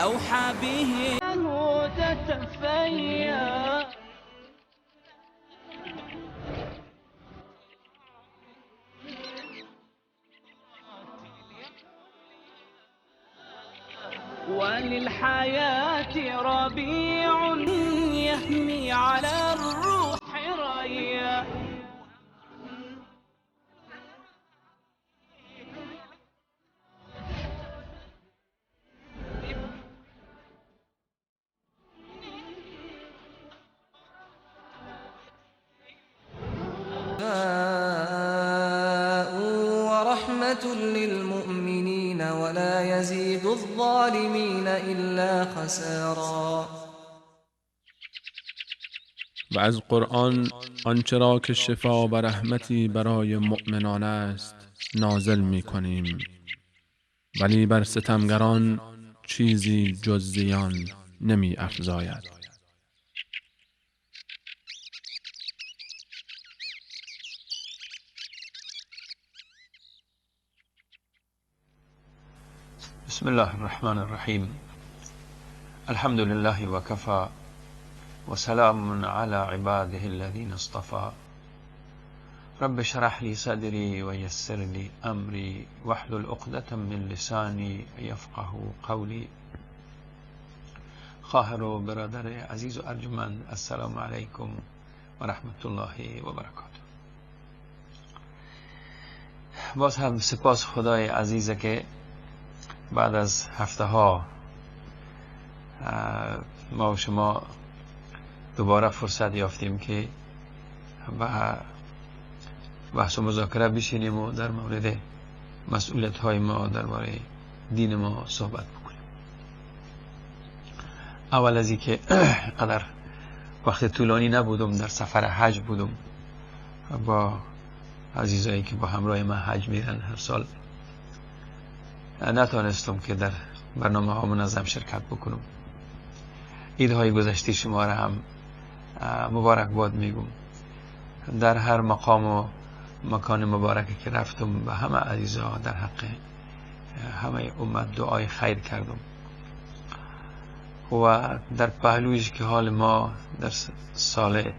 أوحى به تتفيا. وللحياة ربيع يهمي على الروح ريا. ورحمة للمؤمنين ولا يزيد الظالمين إلا خسارا. و از قرآن آنچه را که شفا و رحمتی برای مؤمنان است نازل می کنیم، ولی بر ستمگران چیزی جز زیان نمی افزاید. بسم الله الرحمن الرحیم. الحمد لله وكفى وسلام على عباده الذين اصطفى. رب اشرح لي صدري ويسر لي امري واحلل عقدة من لساني يفقه قولي. خواهر و برادر عزیز و ارجمند، السلام علیکم و رحمت الله و برکاته. باز هم سپاس خدای عزیزه که بعد از هفته ها ما و شما دوباره فرصت یافتیم که به بحث و مذاکره بشینیم و در مورد مسئولیت های ما درباره دین ما صحبت بکنیم. اول از اینکه قدر وقت طولانی نبودم، در سفر حج بودم با عزیزایی که با همراه من حج میرن هر سال، نتانستم که در برنامه ها منظم شرکت بکنم. عیدهای گذشته شما را هم مبارک باد میگم. در هر مقام و مکان مبارکی که رفتم به همه عزیزها در حق همه امت دعای خیر کردم و در پهلویش که حال ما در سال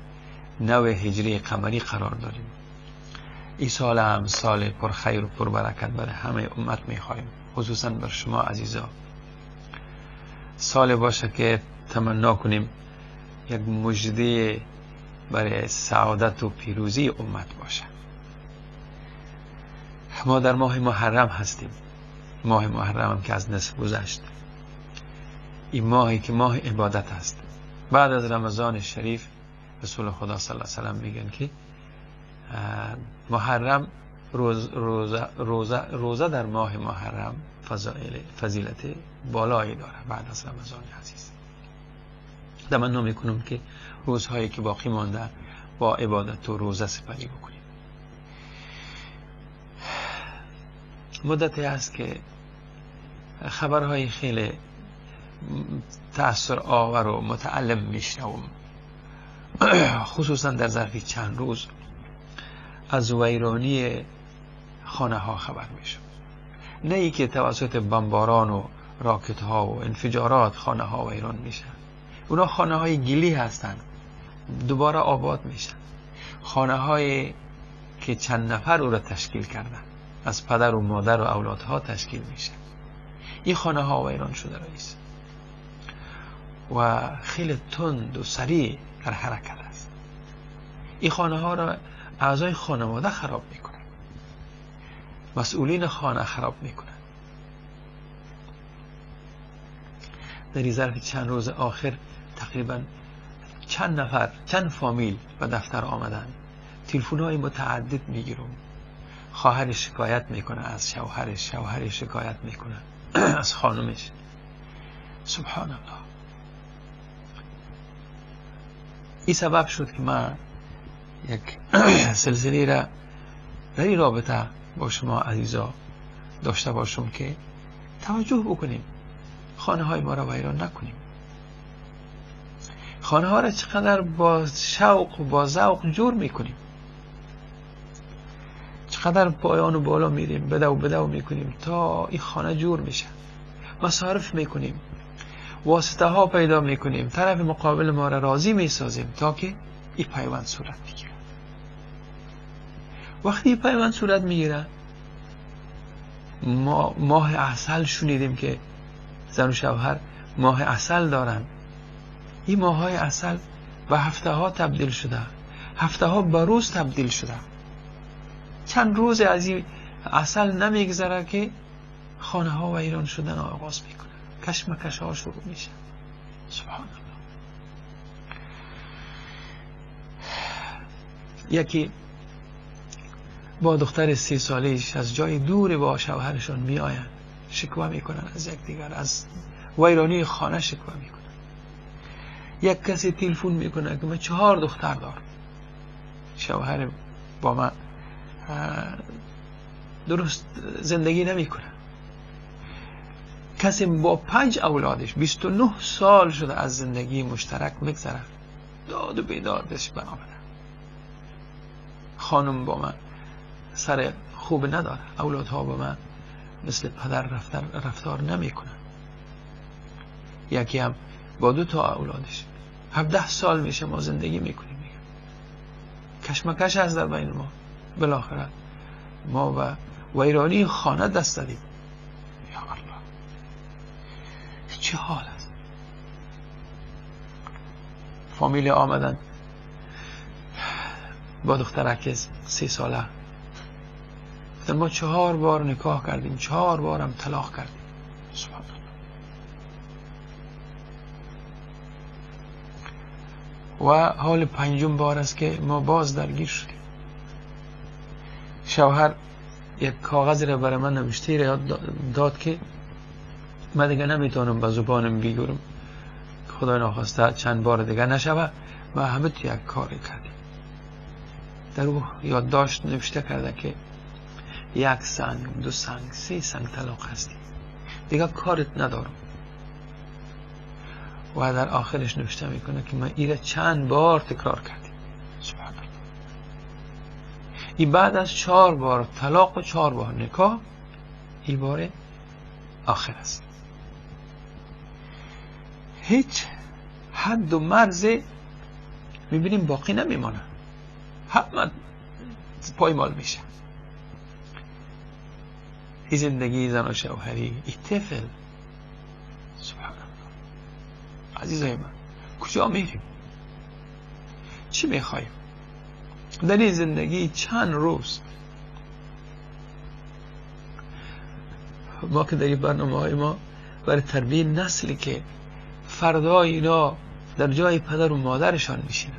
نو هجری قمری قرار داریم، این سال هم سال پر خیر و پر برکت برای همه امت میخواهیم، خصوصا بر شما عزیزا. سال باشه که تمنا کنیم یک مژده برای سعادت و پیروزی امت باشه. ما در ماه محرم هستیم، ماه محرم هم که از نصف گذشت. این ماهی که ماه عبادت است. بعد از رمضان شریف رسول خدا صلی الله علیه و سلم میگن که محرم روزه در ماه محرم فضیلت بالایی داره بعد از رمضان عزیز. تمنا میکنم که روزهایی که باقی مانده با عبادت و روزه سپری بکنیم. مدتی است که خبرهای خیلی تأثیر آور و متعلم میشنوم، خصوصا در ظرف چند روز از ویرانی خانه ها خبر میشم. نه ای که توسط بمباران و راکت ها و انفجارات خانه ها ویران میشن، اونا خانه های گلی هستن، دوباره آباد میشن. خانه های که چند نفر او را تشکیل کردن، از پدر و مادر و اولادها تشکیل میشن، این خانه ها ویران شده رئیس و خیلی تند و سریع در حرکت است. این خانه ها را اعضای خانواده خراب میکنن، مسئولین خانه خراب میکنن. در این ظرف چند روز آخر تقریبا چند نفر، چند فامیل به دفتر آمدن، تلفن های متعدد میگیرم. خواهر شکایت میکنه از شوهرش، شوهر شکایت میکنه از خانمش. سبحان الله. این سبب شد که من یک سلسله را در این رابطه با شما عزیزا داشته باشم که توجه بکنیم، خانه های ما را ویران نکنیم. خانه ها را چقدر با شوق و با ذوق جور میکنیم، چقدر پایان و بالا میریم، بدو بدو میکنیم تا این خانه جور میشه. مصارف میکنیم، واسطه ها پیدا میکنیم، طرف مقابل ما را راضی میسازیم تا که این پیوند صورت بگیره. وقتی این پیوند صورت میگیره، ما ماه عسل شنیدیم که زن و شوهر ماه عسل دارن. این ماه های عسل به هفته ها تبدیل شده، هفته ها به روز تبدیل شده. چند روز از این عسل نمیگذره که خانه ها ویران شدن آغاز میکنه، کشمکش ها شروع میشه. سبحان الله. یکی با دختر 3 ساله‌اش از جای دور با شوهرشون می آیند، شکوه میکنن از یکدیگر، از ویرانی خانه شکوه میکنن. یک کسی تلفن میکنه که من 4 دختر دارم، شوهر با من درست زندگی نمیکنه. کسی با 5 اولادش 29 سال شده از زندگی مشترک میگذره، داد و بیدادش برآمده. خانم با من سر خوب نداره، اولادها با من مثل پدر رفتار نمیکنن. یکی هم با 2 تا اولادش 17 سال میشه ما زندگی میکنیم، کشمکش هست در بین ما. بالاخره ما و ویرانی خانه دست دادیم. یا الله، چه حال است. فامیل آمدن با دخترک 3 ساله، گفتن ما 4 بار نکاح کردیم، 4 بار هم طلاق کردیم. سبحان الله. و حال 5 بار است که ما باز درگیر شدیم. شوهر یک کاغذ را برای من نوشته را داد که من دیگه نمیتونم به زبانم بگیرم، خدای ناخواسته چند بار دیگه نشوه. و همه تو یک کاری کردیم. در او یادداشت نوشته کرده که 1 سنگ، 2 سنگ، 3 سنگ طلاق هستی، دیگه کارت ندارم. و در آخرش نوشته میکنه که من ایره چند بار تکرار کردیم. سبحان الله. این بعد از 4 بار طلاق و 4 بار نکاح، این بار آخر است. هیچ حد و مرز میبینیم باقی نمیمانه، حتما پایمال میشه. این زندگی زن و شوهری، این طفل، سبحان الله. عزیزای من، کجا میریم؟ چی میخوایم در این زندگی؟ چند روز ما که در این برنامه های ما برای تربیه نسلی که فردا اینا در جای پدر و مادرشان میشینن،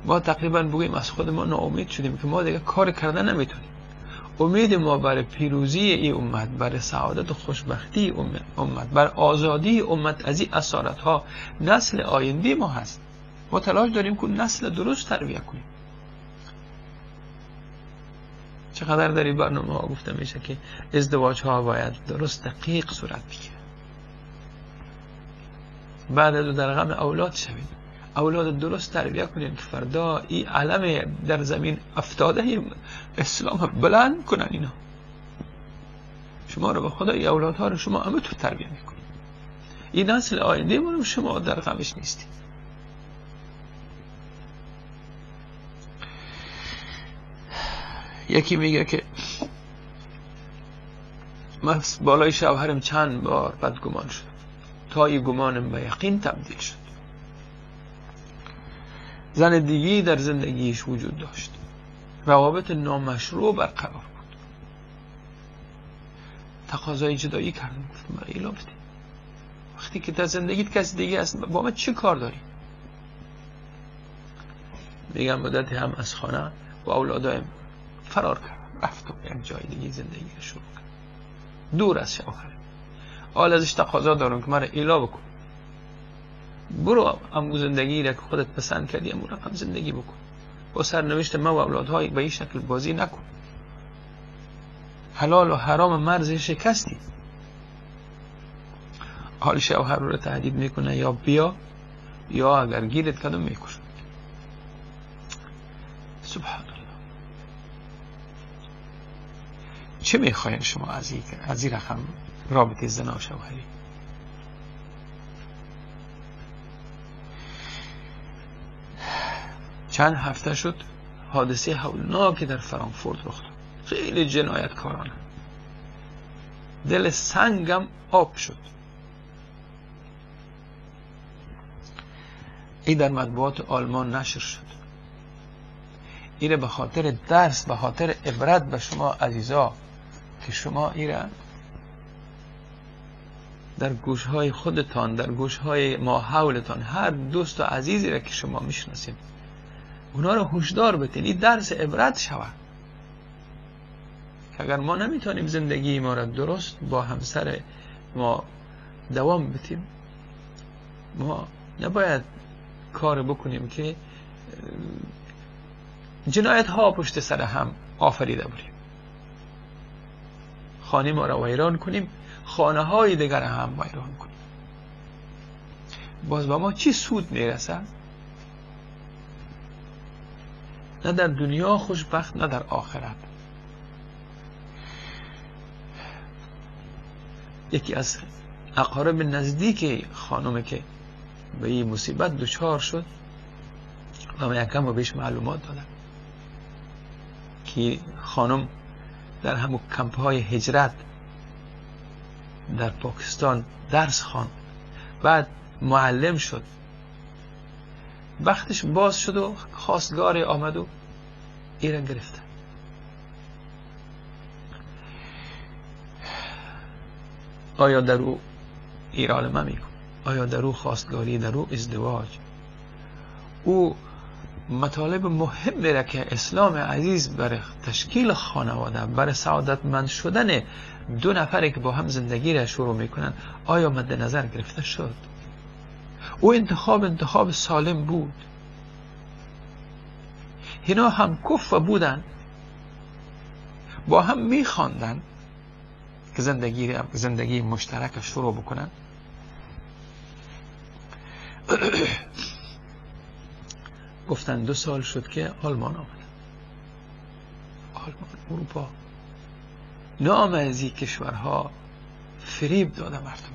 ما تقریبا بگوییم از خود ما ناامید شدیم که ما دیگه کار کردن نمیتونیم. امید ما برای پیروزی این امت، برای سعادت و خوشبختی امت، برای آزادی امت از این اسارت ها، نسل آینده ما هست. ما تلاش داریم که نسل درست تربیه کنیم. چقدر در این برنامه ها گفته میشه که ازدواج ها باید درست دقیق صورت بگیره. بعد از در غم اولاد شوید، اولاد درست تربیه کنید که فردا این علم در زمین افتاده اسلام بلند کنن. اینا شما رو به خدا، این اولادها رو شما همه تو تربیه میکنید. این نسل آینده ما رو شما در غمش نیستید. یکی میگه که من بالای شوهرم چند بار بدگمان شدم تا این گمانم به یقین تبدیل شد. زن دیگی در زندگیش وجود داشت، روابط نامشروع برقرار بود. تقاضای جدایی کردم، گفتم برای ایلا بده. وقتی که در زندگیت کسی دیگه است با من چه کار داری؟ میگم مدتی هم از خانه و اولادایم فرار کردم، رفتم یک جای دیگه زندگی رو شروع کردم، دور از شوهر. حال ازش تقاضا دارم که مرا ایلا بکن، برو امو زندگی را که خودت پسند کردی امو رقم زندگی بکن، با سرنوشت من و اولادهای به این شکل بازی نکن. حلال و حرام مرز شکستی. حال شوهر رو تهدید میکنه یا بیا یا اگر گیرت کردم میکشم. سبحان الله. چه میخواین شما از این رقم رابطه زنا و شوهری؟ چند هفته شد حادثه هولناکی در فرانکفورت رخ داد، خیلی جنایتکارانه، دل سنگم آب شد. این در مطبوعات آلمان نشر شد. ایره به خاطر درس، به خاطر عبرت به شما عزیزا که شما ایره در گوشهای خودتان، در گوشهای ما حولتان، هر دوست و عزیزی را که شما میشناسید اونا رو هشدار بتین، این درس عبرت شود که اگر ما نمیتونیم زندگی ما را درست با همسر ما دوام بتیم، ما نباید کار بکنیم که جنایت ها پشت سر هم آفریده بریم، خانه ما را ویران کنیم، خانه های دیگر هم ویران کنیم. باز با ما چی سود میرسه؟ نه در دنیا خوشبخت، نه در آخرت. یکی از اقارب نزدیک خانم که به این مصیبت دچار شد و من یکم و بهش معلومات دادم که خانم در همون کمپ های هجرت در پاکستان درس خواند، بعد معلم شد، وقتش باز شد و خواستگار آمد و ایران گرفت. آیا در او ایران من میگم، آیا در او خواستگاری، در او ازدواج، او مطالب مهمی را که اسلام عزیز برای تشکیل خانواده، برای سعادتمند شدن دو نفری که با هم زندگی را شروع میکنن، آیا مد نظر گرفته شد؟ او انتخاب سالم بود. اینا هم کف بودن، با هم میخواندن که زندگی مشترک شروع بکنن. گفتن 2 سال شد که آلمان آمد، آلمان، اروپا، نام از این کشورها فریب داده مردم.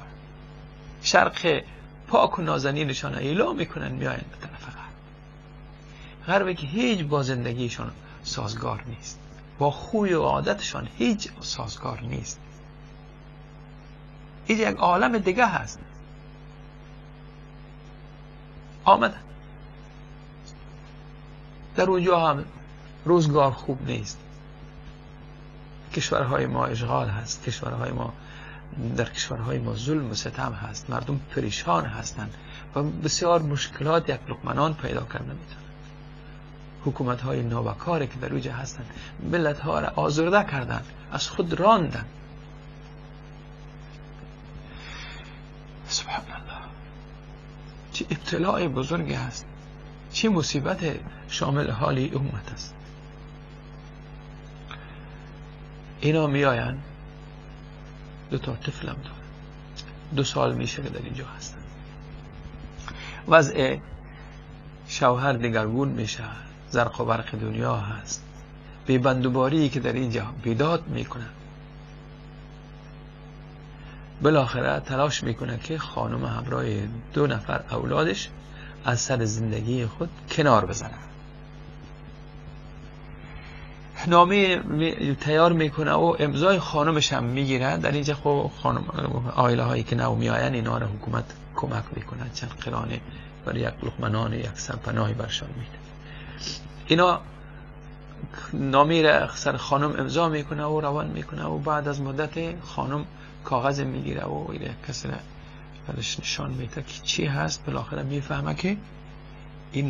شرق پاک و نازنینشان اعلام میکنن، میاین به طرف غرب، غربی که هیچ با زندگیشان سازگار نیست، با خوی و عادتشان هیچ سازگار نیست. هیچ یک عالم دیگه هست. آمدن در اونجا هم روزگار خوب نیست، کشورهای ما اشغال هست، کشورهای ما، در کشورهای ما ظلم و ستم هست، مردم پریشان هستند و بسیار مشکلات یک لقمنان پیدا کرده میتونن. حکومت های نابکاری که در اوجه هستند ملت ها را آزرده کردن، از خود راندن. سبحان الله، چه ابتلاع بزرگی هست، چه مصیبت شامل حالی امت است. اینا میآیند، 2 تا طفلم دارن، 2 سال میشه که در اینجا هستن. وضع شوهر دگرگون میشه، زرق و برق دنیا هست، بی بندوباری که در اینجا بیداد میکنه. بالاخره تلاش میکنه که خانم همراه 2 نفر اولادش از سر زندگی خود کنار بزنه. نامه تیار میکنه و امضای خانمش هم میگیره. در اینجا خب خانم، عائله هایی که نو میآیند اینا رو حکومت کمک میکنه، چند قرانه برای یک لقمه نان، یک سرپناهی برشان میده. اینا نامه را سر خانم امضا میکنه و روان میکنه و بعد از مدت خانم کاغذ میگیره و ایره کسی را برش نشان میده که چی هست. بالاخره میفهمه که این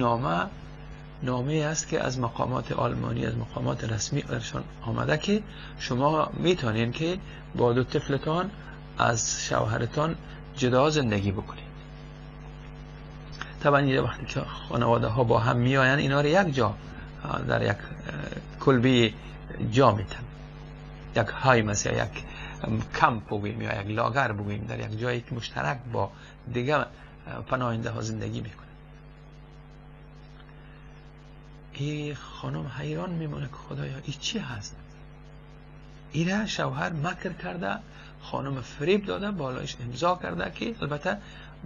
نامه است که از مقامات آلمانی، از مقامات رسمی برشان آمده که شما میتونین که با 2 طفلتان از شوهرتان جدا زندگی بکنید. طبعا یه وقتی که خانواده ها با هم میآیند اینا رو یک جا در یک کلبه جا میتن، یک های مثلا یک کمپ بگوییم یا یک لاگر بگوییم، در یک جایی که مشترک با دیگه پناهنده ها زندگی میکنه. این خانم حیران میمونه که خدایا این چی هست؟ ایره شوهر مکر کرده، خانم فریب داده، بالایش امضا کرده که البته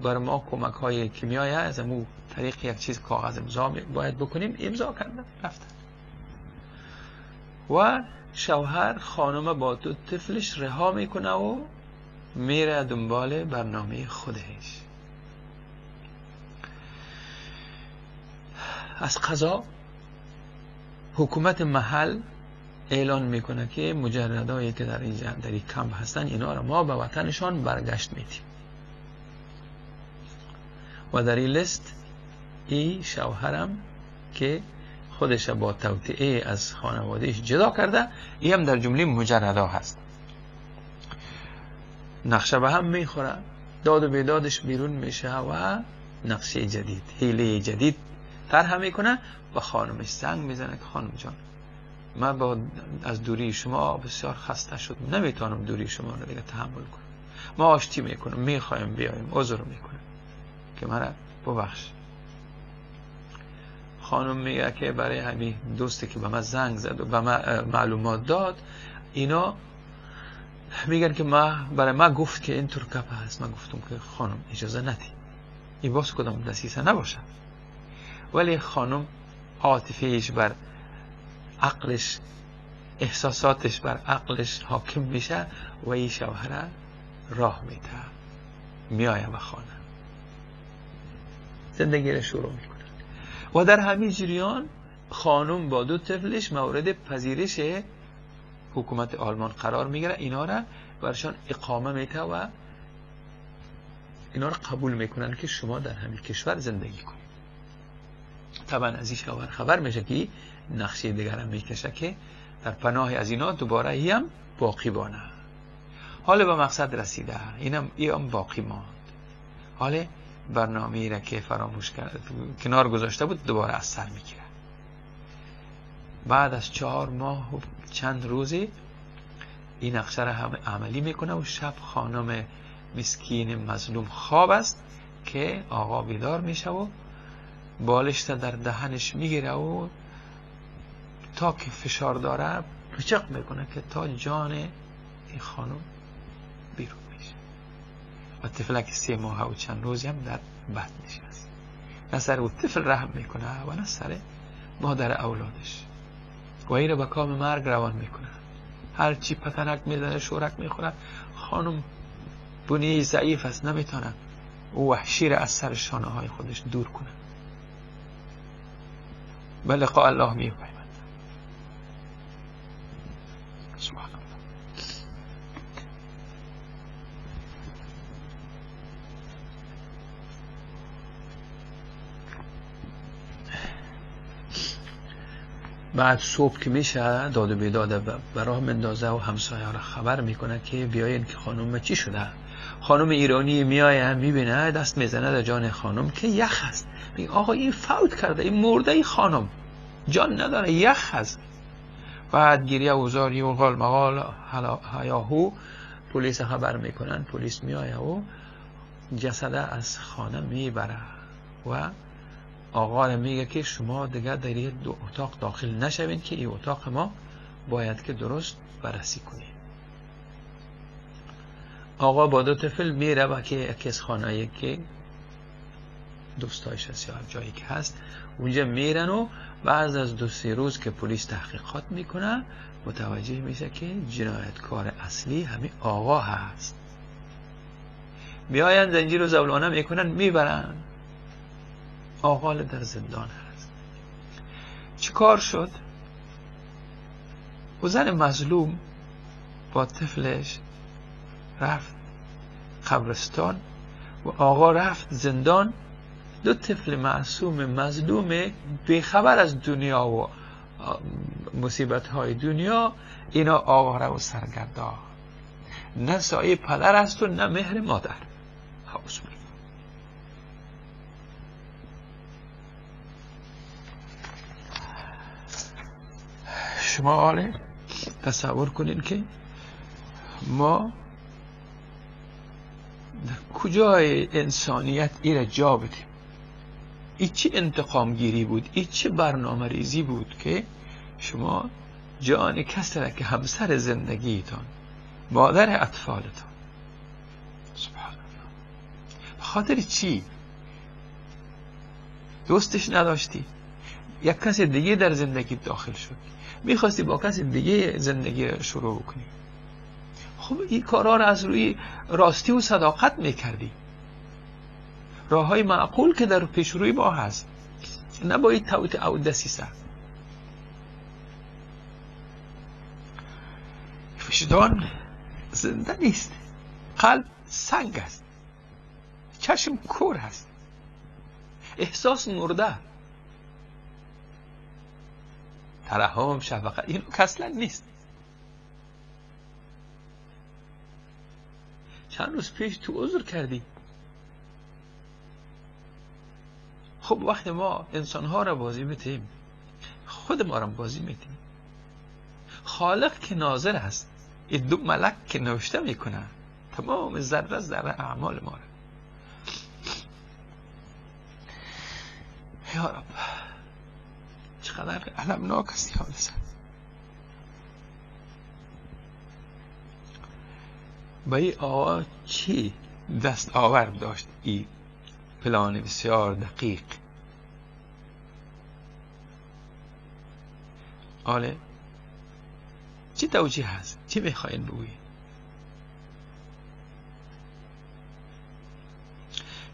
بر ما کمک های کیمیایی از امو طریق یک چیز کاغذ امضا باید بکنیم، امضا کرده رفتن. و شوهر خانم با دو طفلش رها میکنه و میره دنبال برنامه خودش. از قضا حکومت محل اعلان میکنه که مجردایی که در این کمپ هستن اینا را ما به وطنشان برگشت میدیم. و در این لیست ای شوهرم که خودش با توطئه از خانوادهش جدا کرده، ای هم در جمله مجردا هست. نقشه به هم میخوره، داد و بیدادش بیرون میشه و نقشه جدید، حیله جدید طرح میکنه و خانمش زنگ میزنه که خانم جان، من با از دوری شما بسیار خسته شدم، نمیتونم دوری شما رو دیگه تحمل کنم، ما آشتی میکنم، میخوایم بیایم، عذر میکنم که مرا ببخش. خانم میگه که برای همین دوستی که به من زنگ زد و به من معلومات داد، اینا میگن که ما برای من گفت که این ترکپ هست. من گفتم که خانم اجازه ندی، این باز کدام دسیسه نباشه. ولی خانم عاطفهش بر عقلش، احساساتش بر عقلش حاکم میشه و این شوهره راه میده، میایه به خانه، زندگی رو شروع میکنه. و در همین جریان خانم با دو طفلش مورد پذیرش حکومت آلمان قرار میگیره، اینا را برشان اقامه میده و اینا را قبول میکنن که شما در همین کشور زندگی کنید. طبعا از این شوهر خبر میشه که نقشه دیگر هم میکشه که در پناه از اینا دوباره ای هم باقی بانه. حالا به مقصد رسیده، اینم ای هم باقی ماند. حالا برنامه را که فراموش کرد کنار گذاشته بود دوباره از سر میگیره. بعد از 4 ماه و چند روزی این نقشه را هم عملی میکنه و شب خانم مسکین مظلوم خواب است که آقا بیدار میشه و بالشت در دهنش میگیره و تا که فشار داره پچق میکنه که تا جان این خانم بیرون میشه. و طفلک 3 ماه و چند روزی هم در بطن نشست. نه سر او طفل رحم میکنه و نه سر مادر اولادش، و این رو به کام مرگ روان میکنه. هرچی پتنک میزنه، شورک میخوره، خانم بنیه ضعیف است، نمیتونه او وحشی را از سر شانه های خودش دور کنه. به لقاء الله میپیوند. سبحان الله. بعد صبح که میشه داد و بیداد به راه مندازه و همسایه را خبر میکنه که بیاین که خانم چی شده. خانم ایرانی میایه میبینه، دست میزنه در جان خانم که یخ است. میگه آقا این فوت کرده، این مرده، این خانم جان نداره، یخ است. بعد گریه و زاری و قال مقال هیاهو، پلیس خبر میکنن. پلیس میایه و جسد از خانه میبره و آقا میگه که شما دیگه در این دو اتاق داخل نشوین که این اتاق ما باید که درست بررسی کنیم. آقا با دو طفل میره و که یکی از خانه که دوستایش هست یا جایی که هست اونجا میرن و بعد از 2-3 روز که پلیس تحقیقات میکنه متوجه میشه که جنایتکار اصلی همین آقا هست. میاین زنجیر و زولانه میکنن میبرن، آقا در زندان هست. چی کار شد؟ و زن مظلوم با طفلش رفت قبرستان و آقا رفت زندان. دو طفل معصوم مظلوم بیخبر از دنیا و مصیبت های دنیا، اینا آقا را و سرگردان، نه سایه پدر است و نه مهر مادر. شما آله تصور کنین که ما در کجای انسانیت ایره جا بدیم. این چه انتقام گیری بود، این چه برنامه ریزی بود که شما جان کسی را که همسر زندگیتان، مادر اطفالتان، سبحان الله، به خاطر چی؟ دوستش نداشتی، یک کس دیگه در زندگی داخل شد، میخواستی با کس دیگه زندگی را شروع بکنی. خب این کارا را از روی راستی و صداقت میکردی، راه های معقول که در پیش روی ما هست، نه با این توطئه او دسیسه. وجدان زنده نیست، قلب سنگ است، چشم کور است، احساس مرده، ترحم، شفقت، این اصلا نیست. چند روز پیش تو عذر کردی. خب وقتی ما انسانها را بازی میتیم، خود ما را بازی میتیم. خالق که ناظر است، این دو ملک که نوشته میکنه تمام ذره ذره اعمال ما را. یا رب چقدر المناک است این حادثه. با این آقا چی دست آورد داشت؟ این پلان بسیار دقیق. آله چی توجیه هست؟ چی میخواین بگویید؟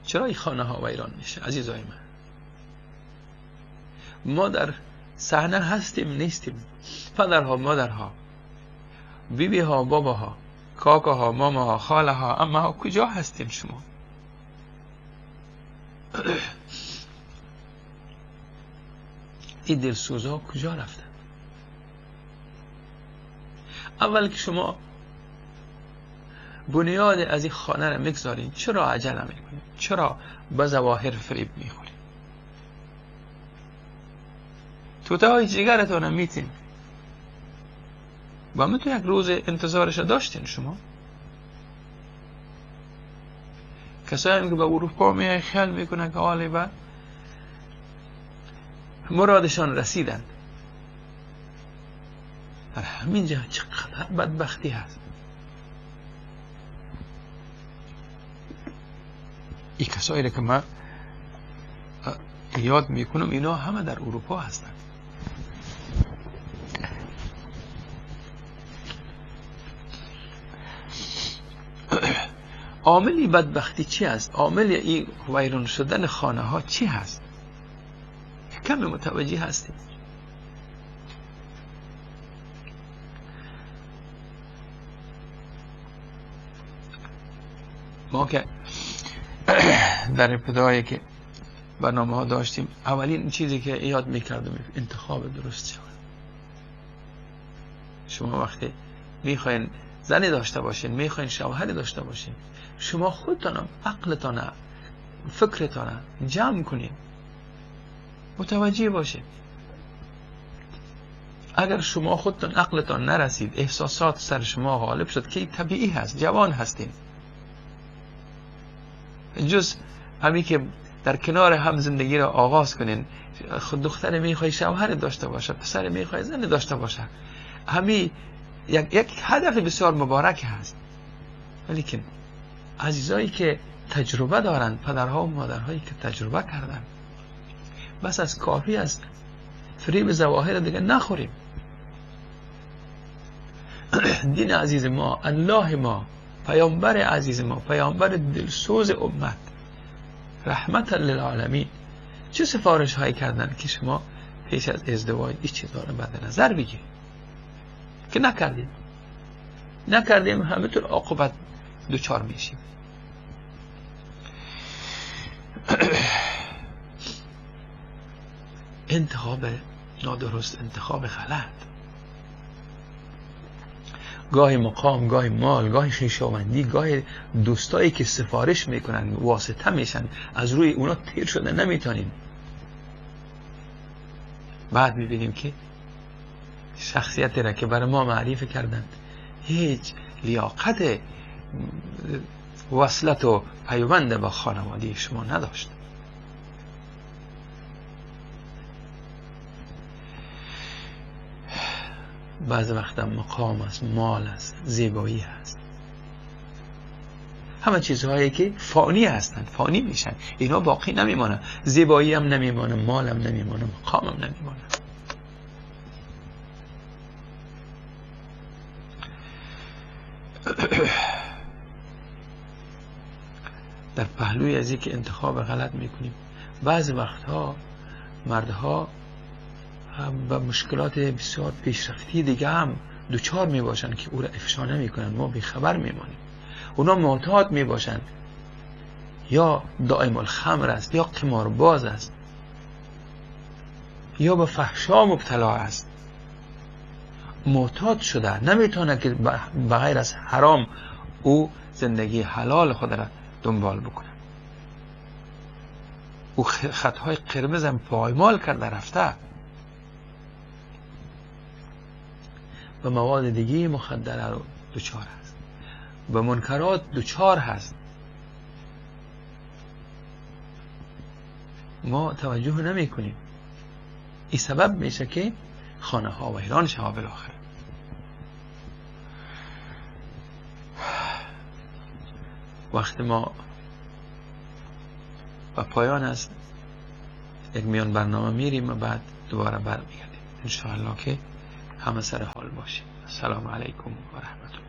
چرا این خانه ها ویران میشه؟ عزیزای من، ما در صحنه هستیم نیستیم؟ پدرها، مادرها، بیبی ها، باباها، کاکاها، ماماها، خاله ها، عمه ها، کجا هستیم شما؟ این دلسوزها کجا رفتن؟ اول که شما بنیاد از این خانه را میگذارین، چرا عجله میکنید؟ چرا به ظواهر فریب میخورید؟ توته های جگرتان میتین با من تو یک روز انتظارش داشتین شما؟ کسایی هم که به اروپا میای خیال میکنن که حالی به مرادشان رسیدن. در همین جا چقدر بدبختی هست. این کسایی که من یاد میکنم اینا همه در اروپا هستن. عامل بدبختی چی هست؟ عامل این ویران شدن خانه ها چی هست؟ کم متوجه هستیم. ما که در ابتدایی که برنامه ها داشتیم، اولین چیزی که یاد میکردم انتخاب درست شود. شما وقتی میخواین زنی داشته باشین، میخواین شوهری داشته باشین، شما خودتان، عقلتان، فکرتان جمع کنین، متوجه باشین. اگر شما خودتان عقلتان نرسید، احساسات سر شما غالب شد که طبیعی هست، جوان هستین، جز همین که در کنار هم زندگی را آغاز کنین، خود دختر میخوای شوهر داشته باشه، پسر میخوای زن داشته باشه، همین یک هدف بسیار مبارک هست. ولیکن عزیزایی که تجربه دارند، پدرها و مادرهایی که تجربه کردن، بس از کافی است، فریب ظواهر دیگه نخوریم. دین عزیز ما، الله ما، پیامبر عزیز ما، پیامبر دلسوز امت، رحمت للعالمین، چه سفارش هایی کردن که شما پیش از ازدواج این چیزها رو بعد نظر بگیرید که نکردیم. نکردیم، همه طور عاقبت دوچار میشیم. انتخاب نادرست، انتخاب غلط، گاهی مقام، گاهی مال، گاهی خویشاوندی، گاهی دوستایی که سفارش میکنن، واسطه میشن، از روی اونا تیر شده نمیتونیم. بعد میبینیم که شخصیتی را که برای ما معرفی کردند هیچ لیاقت وصلت و پیوند با خانواده شما نداشت. بعض وقتا مقام است، مال است، زیبایی است، همه چیزهایی که فانی هستند، فانی میشن، اینا باقی نمیمانه. زیبایی هم نمیمانه، مال هم نمیمانه، مقام هم نمیمانه. در پهلوی از اینکه انتخاب غلط میکنیم، بعضی وقتها مردها به مشکلات بسیار پیشرفتی دیگه هم دچار میباشن که او را افشا نمیکنن، ما بیخبر میمانیم. اونا معتاد میباشند، یا دائم الخمر است، یا قمارباز است، یا به فحشا مبتلا است، معتاد شده، نمیتونه که بغیر از حرام او زندگی حلال خود را دنبال بکنه. او خطهای قرمز هم پایمال کرده رفته و مواد دیگه مخدره رو دچار هست، به منکرات دچار هست. ما توجه نمی کنیم. این سبب میشه که خانه ها ویران شود بالاخره. وقت ما و پایان است، یک میان برنامه میریم و بعد دوباره برمیگردیم انشاءالله که همه سر حال باشیم. السلام علیکم و رحمت الله.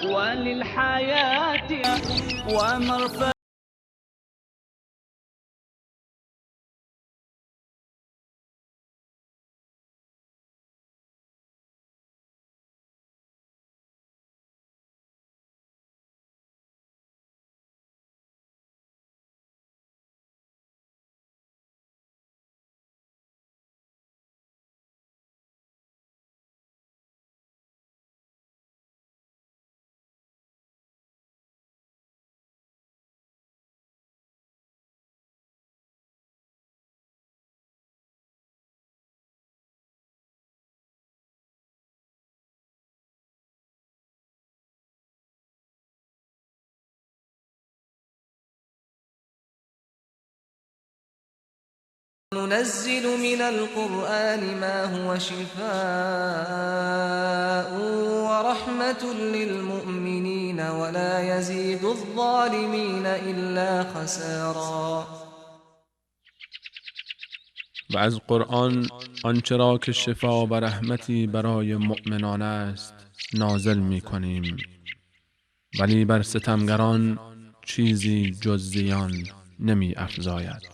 وللحياة ومرفأ. ننزل من القرآن ما هو شفاء ورحمة للمؤمنين ولا يزيد الظالمين إلا خسارا. و از قرآن آنچه را که شفا و رحمتی برای مؤمنان است نازل می کنیم، ولی بر ستمگران چیزی جز زیان نمی افزاید.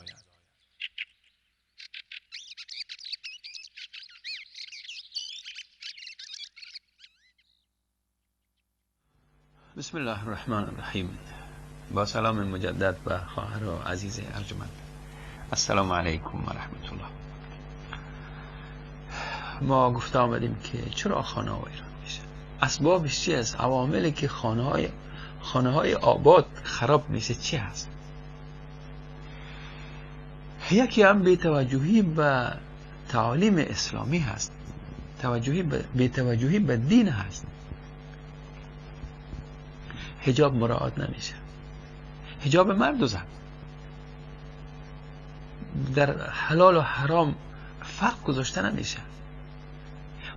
بسم الله الرحمن الرحیم. با سلام مجدد به خواهر و عزیز ارجمند، السلام علیکم و رحمت الله. ما گفته آمدیم که چرا خانه ها ویران میشه، اسبابش چی است، عواملی که خانه های آباد خراب میشه چی هست. یکی هم بی‌توجهی به تعالیم اسلامی هست، بی‌توجهی به دین هست. حجاب مراعات نمیشه، حجاب مرد و زن در حلال و حرام فرق گذاشته نمیشه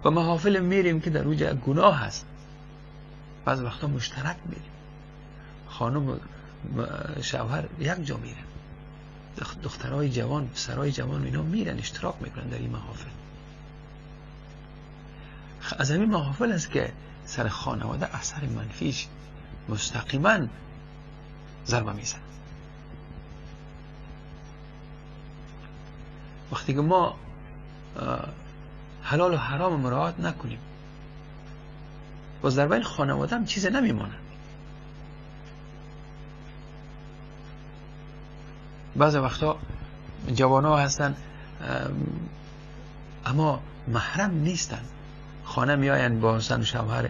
و محافل میریم که در اوج گناه هست، بعض وقتا مشترک میریم، خانم و شوهر یک جا میرن، دخترای جوان پسرای جوان اینا میرن اشتراک میکنن در این محافل. از همین محافل است که سر خانواده اثر منفیش مستقیما ضربه میزنه. وقتی که ما حلال و حرام مراعات نکنیم، باز در بین خانواده هم چیز نمیمانه. بعض وقتا جوان ها هستن اما محرم نیستن، خانه میآیند با زن و شوهر،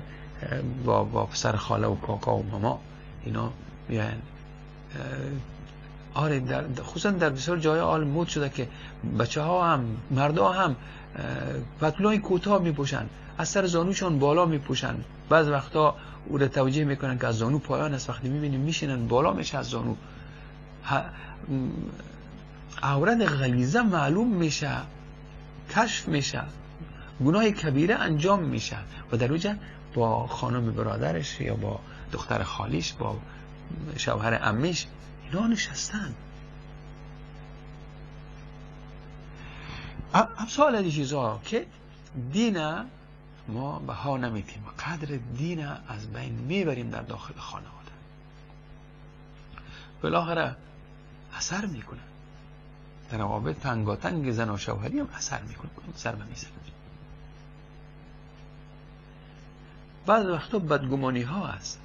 با پسر خاله و کاکا و ماما اینا میآیند. آره، خصوصا در بسیار جای آل مود شده که بچه ها هم مردا هم پتلوی کوتاه میپوشن، از سر زانوشون بالا میپوشن. بعض وقتا او را توجیه میکنن که از زانو پایان است، وقتی میبینیم میشینن بالا میشه از زانو، عورت غلیظه معلوم میشه، کشف میشه، گناه کبیره انجام میشه و در اوجه با خانم برادرش یا با دختر خالیش، با شوهر عمیش اینا نشستن. امثال این چیزها که دین ما بها نمیتیم، قدر دین از بین میبریم در داخل خانواده، بالاخره اثر میکنه در روابط تنگاتنگ زن و شوهری هم اثر میکنه، ضربه میزنه. بعض وقتا بدگمانی ها هست.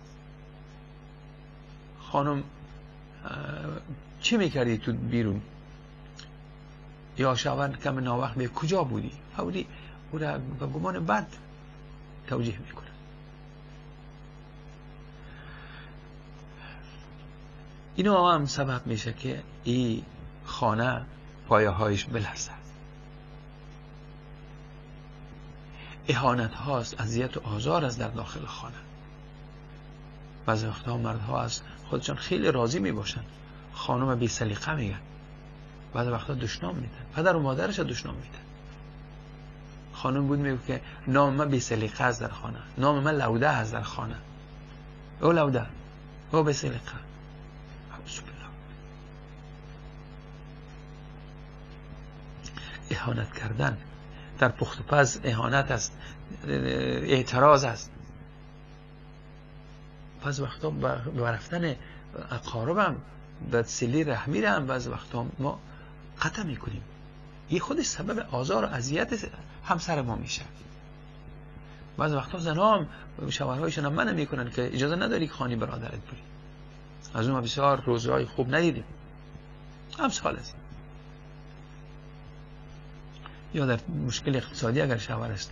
خانم چه میکردی تو بیرون؟ یا شوهر کم ناوقت به کجا بودی؟ فوری او را به گمان بد توجیه میکنه. اینو هم سبب میشه که این خانه پایه هایش بلرزد. اهانت هاست، اذیت و آزار است در داخل خانه. بعضی وقتها مردها از خودشان خیلی راضی می باشن، خانم بی سلیقه میگن، بعضی وقتها دشنام میدن، پدر و مادرش دشنام میدن. خانم بود میگه که نام من بی سلیقه است در خانه، نام من لوده است در خانه، او لوده، او بی سلیقه. نعوذ بالله. اهانت کردن در پخت و پز اهانت است، اعتراض است. بعض وقتا به رفتن اقاربم به صله رحمی هم بعض وقتا ما قطع میکنیم. این خودش سبب آزار و اذیت همسر ما میشه. بعض وقتا زنها هم شوهرهایشان هم منع میکنن که اجازه نداری که خانی برادرت بری. از اون ما بسیار روزهای خوب ندیدیم، امثال است. یا در مشکل اقتصادی اگر شوهر است،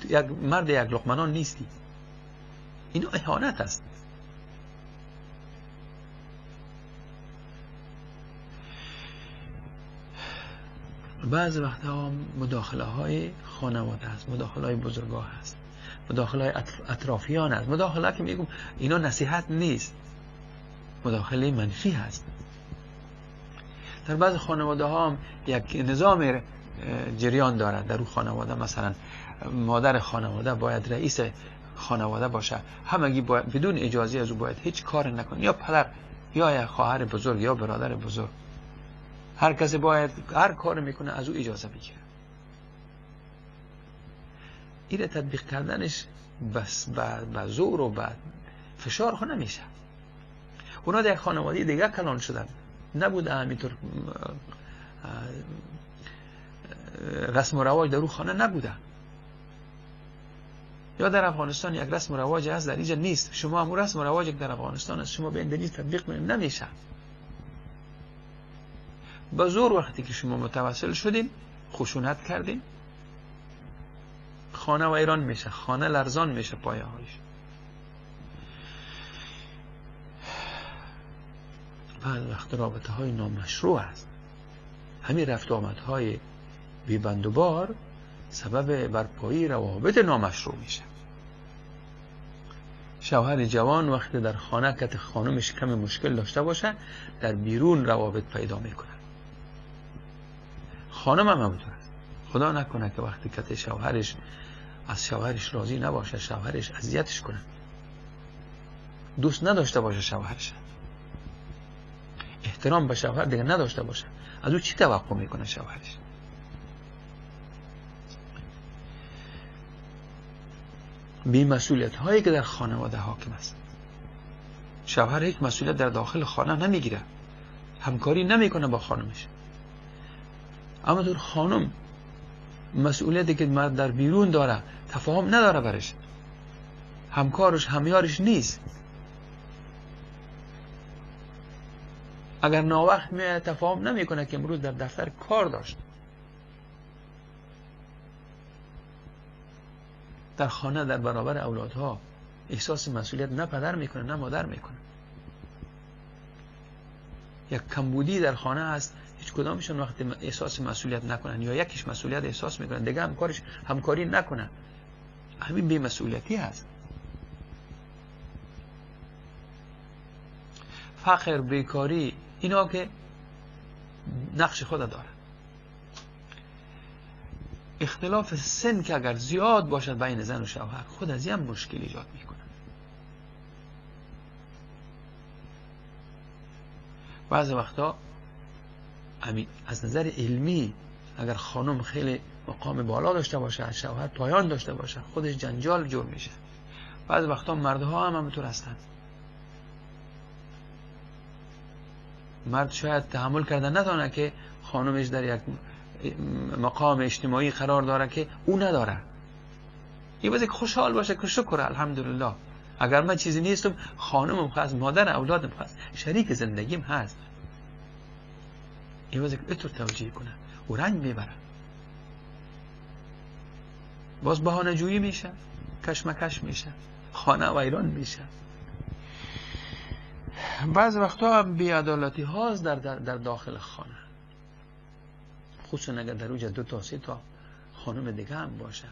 یک مرد یک لقمه نان نیستی، اینو اهانت است. بعض وقتها مداخله های خانواده هست، مداخله های بزرگاه هست، مداخله های اطرافیان هست. مداخله که میگم اینا نصیحت نیست، مداخله منفی هست. در بعض خانواده ها هم یک نظام جریان دارد. در اون خانواده مثلا مادر خانواده باید رئیس خانواده باشه، همگی باید بدون اجازه از او باید هیچ کار نکنه، یا پدر یا یک خواهر بزرگ یا برادر بزرگ، هر کسی باید هر کار میکنه از او اجازه بگیره. این تطبیق کردنش بس به زور و به فشار خو نمیشه. اونا در خانواده دیگه کلان شدن، نبوده همینطور رسم و رواج در او خانه نبوده. یا در افغانستان یک رسم و رواج هست، در اینجا نیست. شما هم رسم و رواج در افغانستان است، شما به این تطبیق کنید نمیشه. با زور وقتی که شما متوسل شدین، خشونت کردین، خانه و ایران میشه، خانه لرزان میشه پایه هایش. بعد وقت رابطه های نامشروع است. همین رفت آمدهای بی بند و بار سبب برپایی روابط نامشروع میشه. شوهر جوان وقتی در خانه که خانمش کم مشکل داشته باشه، در بیرون روابط پیدا میکنه. خانم هم همونطور است. خدا نکنه که وقتی که شوهرش از شوهرش راضی نباشه، شوهرش اذیتش کنه، دوست نداشته باشه شوهرش، احترام به شوهر دیگه نداشته باشه، از او چی توقع میکنه شوهرش؟ بی مسئولیت هایی که در خانواده حاکم است. شوهر هیچ مسئولیت در داخل خانه نمیگیره، همکاری نمیکنه با خانمش. اما در خانم مسئولیتی که مرد در بیرون داره تفاهم نداره برش، همکارش همیارش نیست. اگر ناوقت میاد تفاهم نمیکنه که امروز در دفتر کار داشت. در خانه در برابر اولادها احساس مسئولیت نه پدر میکنه نه مادر میکنه. یک کمبودی در خانه هست، هیچ کدامشون وقتی احساس مسئولیت نکنن یا یکیش مسئولیت احساس میکنن دیگه همکارش همکاری نکنه، همین بی مسئولیتی هست. فقر، بیکاری، اینا که نقش خود داره. اختلاف سن که اگر زیاد باشد بین زن و شوهر، خود از این مشکل ایجاد میکنه. بعضی وقتا از نظر علمی اگر خانم خیلی مقام بالا داشته باشه، از شوهر پایان داشته باشه، خودش جنجال جور میشه. بعضی وقتا مردها هم همینطور هستند. مرد شاید تحمل کرده ندانه که خانمش در یک مقام اجتماعی قرار داره که او نداره. یه باید خوشحال باشه که شکر الحمدلله، اگر من چیزی نیستم خانمم هست، مادر اولادم هست، شریک زندگیم هست. یه باید اینطور توجیه کنه و رنج میبره، باز بهانه جویی میشه، کشمکش میشه، خانه ویران میشه. بعض وقتا هم بی‌عدالتی هاست در داخل خانه، خصوصا اگر در اوجه 2 تا 3 تا خانم دیگه هم باشه،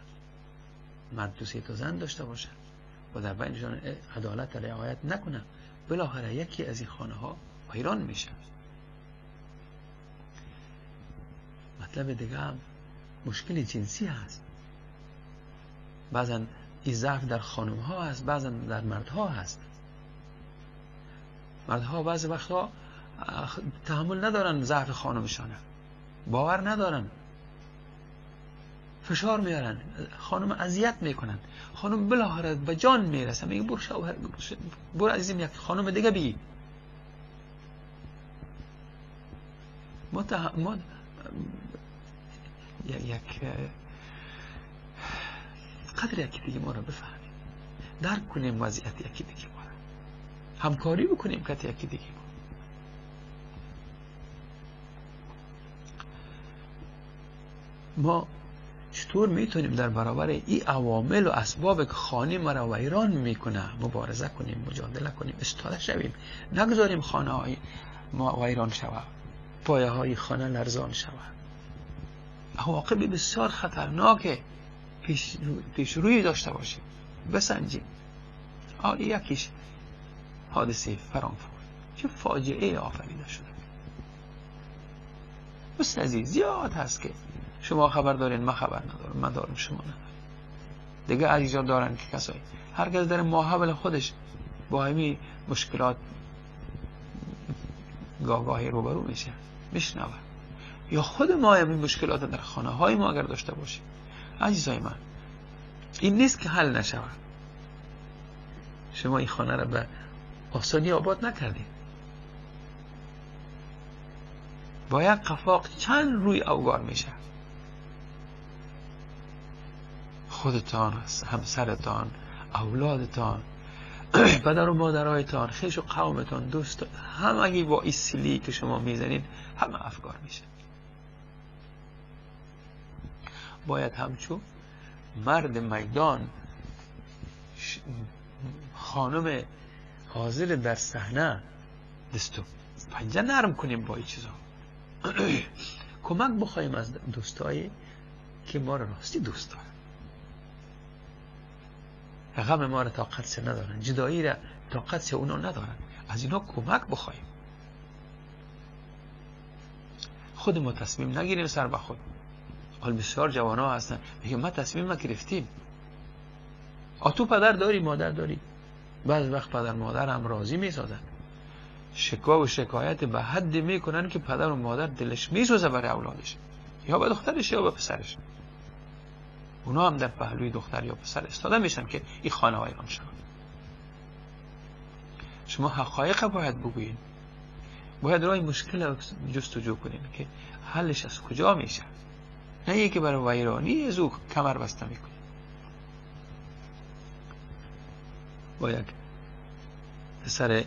مرد 2 3 تا زن داشته باشه و در بینشان عدالت رعایت نکنه، بالاخره یکی از این خانه ها ویران میشه. مطلب دیگه هم مشکل جنسی هست. بعضا این ضعف در خانم ها هست، بعضا در مردها هست. مردها بعضی وقتا تحمل ندارن ضعف خانمشانه، باور ندارن، فشار میارن، خانم اذیت میکنن، خانم بالاخره به جان میرسه، میگه برو شوهر، برو عزیزم یک خانم دیگه بگی. ما یک قدر یکی دیگه ما رو بفهمیم، درک کنیم وضعیت یکی دیگه ما رو، همکاری بکنیم که یکی دیگه ما. ما چطور میتونیم در برابر این عوامل و اسباب که خانه ما را ویران میکنه مبارزه کنیم، مجادله کنیم، استاده شویم، نگذاریم خانه های ما ویران شود، پایه های خانه لرزان شود. عواقب بسیار خطرناک پیش روی داشته باشیم، بسنجیم. آره یکیش حادثه فرانکفورت چه فاجعه آفریده شده. دوست عزیز زیاد هست که شما خبر دارین، من خبر ندارم، من دارم شما ندارم. دیگه عزیزا دارن که کسایی هر کس در ماحول خودش با همین مشکلات گاهی روبرو میشه، میشنوه. یا خود ما همین مشکلات در خانه های ما اگر داشته باشیم، عزیزای من این نیست که حل نشود. شما این خانه را به آسانی آباد نکردید، با یک قفاق چند روی اوگار میشه. خودتان، همسرتان، اولادتان، پدر و مادرایتان، خویش و قومتان، دوست، همگی با این سیلی که شما میزنید همه افکار میشه. باید همچو مرد میدان، خانم حاضر در صحنه، دستو پنجه نرم کنیم با این چیزا. کمک بخوایم از دوستایی که ما رو راستی دوست دارن، غم ما رو طاقت ندارن، جدایی را طاقت اونا ندارن، از اینا کمک بخوایم. خود ما تصمیم نگیریم سر به خود. حال بسیار جوان ها هستن میگه ما تصمیم نگرفتیم. تو پدر داری، مادر داری، بعض وقت پدر مادر هم راضی میسازن، شکوه و شکایت به حد میکنن که پدر و مادر دلش میسوزه برای اولادش، یا به دخترش یا به پسرش. اونا هم در پهلوی دختر یا پسر استاده میشن که این خانه ویران شد. شما حقایق باید بگویین، باید راه مشکل جستجو کنین که حلش از کجا میشه، نه یکی برای ویرانی از او کمر بسته میکنین. با یک پسر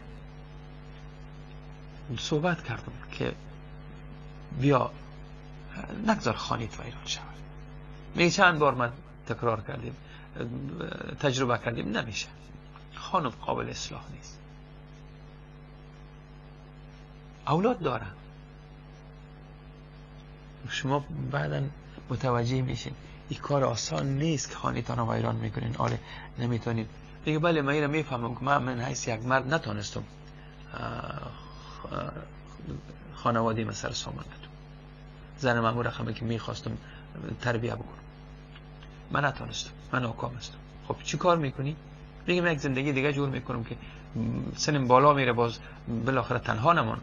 صحبت کردم که بیا نگذار خانیت ویران شود. میگه چند بار من تکرار کردیم، تجربه کردیم، نمیشه. خانم قابل اصلاح نیست، اولاد دارن. شما بعدا متوجه میشین این کار آسان نیست که خانیتان رو ویران میکنین. آره نمیتونین. میگه بله من اینو میفهمم که من حیث یک مرد نتونستم خانواده من سر سامان بدم، زن من رقمی که میخواستم تربیه بکنم من نتونستم، من ناکام هستم. خب چی کار میکنی؟ میگم یک زندگی دیگه جور میکنم که سنم بالا میره، باز بالاخره تنها نمانم.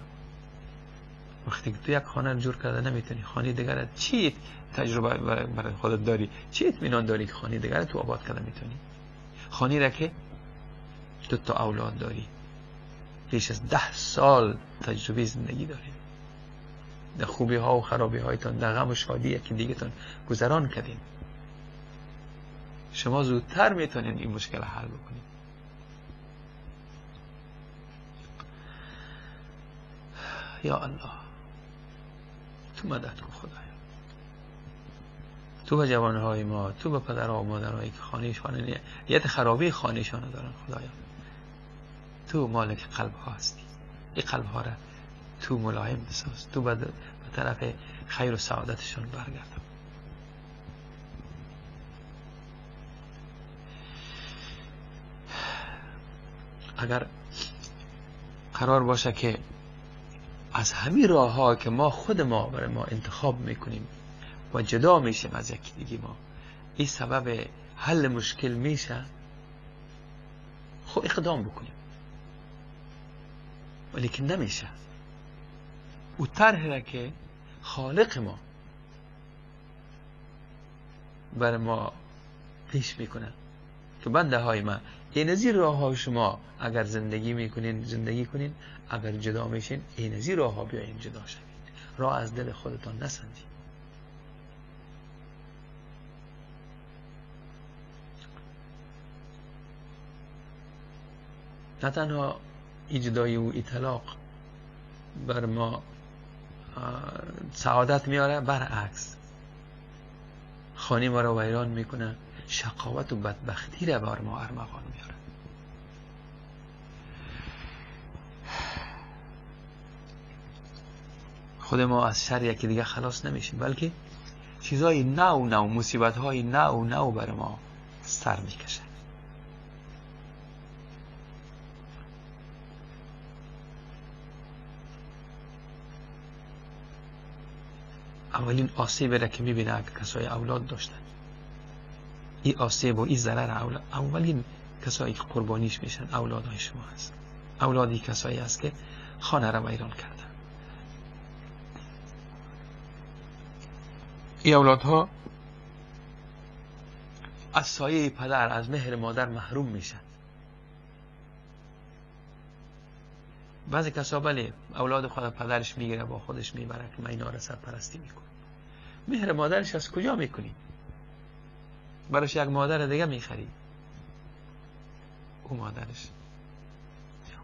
وقتی که تو یک خانه جور کرده نمیتونی، خانه دیگر چی تجربه برای خودت داری، چی اطمینان داری که خانه دیگر تو آباد کرده میتونی؟ خانه را که دو تا اولاد داری، بیش از 10 سال تجربه زندگی داری، در خوبی ها و خرابی هایتان، در غم و شادی یکی دیگه تان گذران کردین، شما زودتر میتونین این مشکل حل بکنین. یا الله تو مدد کن خدایا، تو به جوانهای ما، تو به پدرها و مادرهایی که خانهشان نیت خرابی خانهشان دارن، خدایا تو مالک قلب ها هستی، این قلب ها را تو ملایم بساز، تو به طرف خیر و سعادتشان برگردم. اگر قرار باشه که از همین راه ها که ما خود ما برای ما انتخاب میکنیم و جدا میشیم از یکی دیگه ما، این سبب حل مشکل میشه، خب اقدام بکنیم، ولی که نمیشه. او طرح را که خالق ما بر ما پیش میکنه که بنده های من، اینزی راه ها شما اگر زندگی میکنین زندگی کنین، اگر جدا میشین اینزی راه ها بیاین جدا شوین، راه از دل خودتان نسنجین. نه تنها جدایی و طلاق بر ما سعادت میاره، برعکس خانه ما را ویران میکنه، شقاوت و بدبختی را بر ما ارمغان میاره. خود ما از شر یکی دیگه خلاص نمیشیم، بلکه چیزای نو نو، مصیبت های نو نو بر ما سر میکشه. اولین آسیب را که میبینه اگر کسای اولاد داشتن، این آسیب و این ضرر اولین کسایی که قربانیش میشن اولادهای شما هست. اولادی کسایی هست که خانه را ویران کردن. این اولادها از سایه پدر، از مهر مادر محروم میشن. بعضی کسا بله اولاد خود پدرش میگیره با خودش میبره که من اینا را سرپرستی میکنم. مهر مادرش از کجا میکنی؟ براش یک مادر دیگه میخری. او مادرش،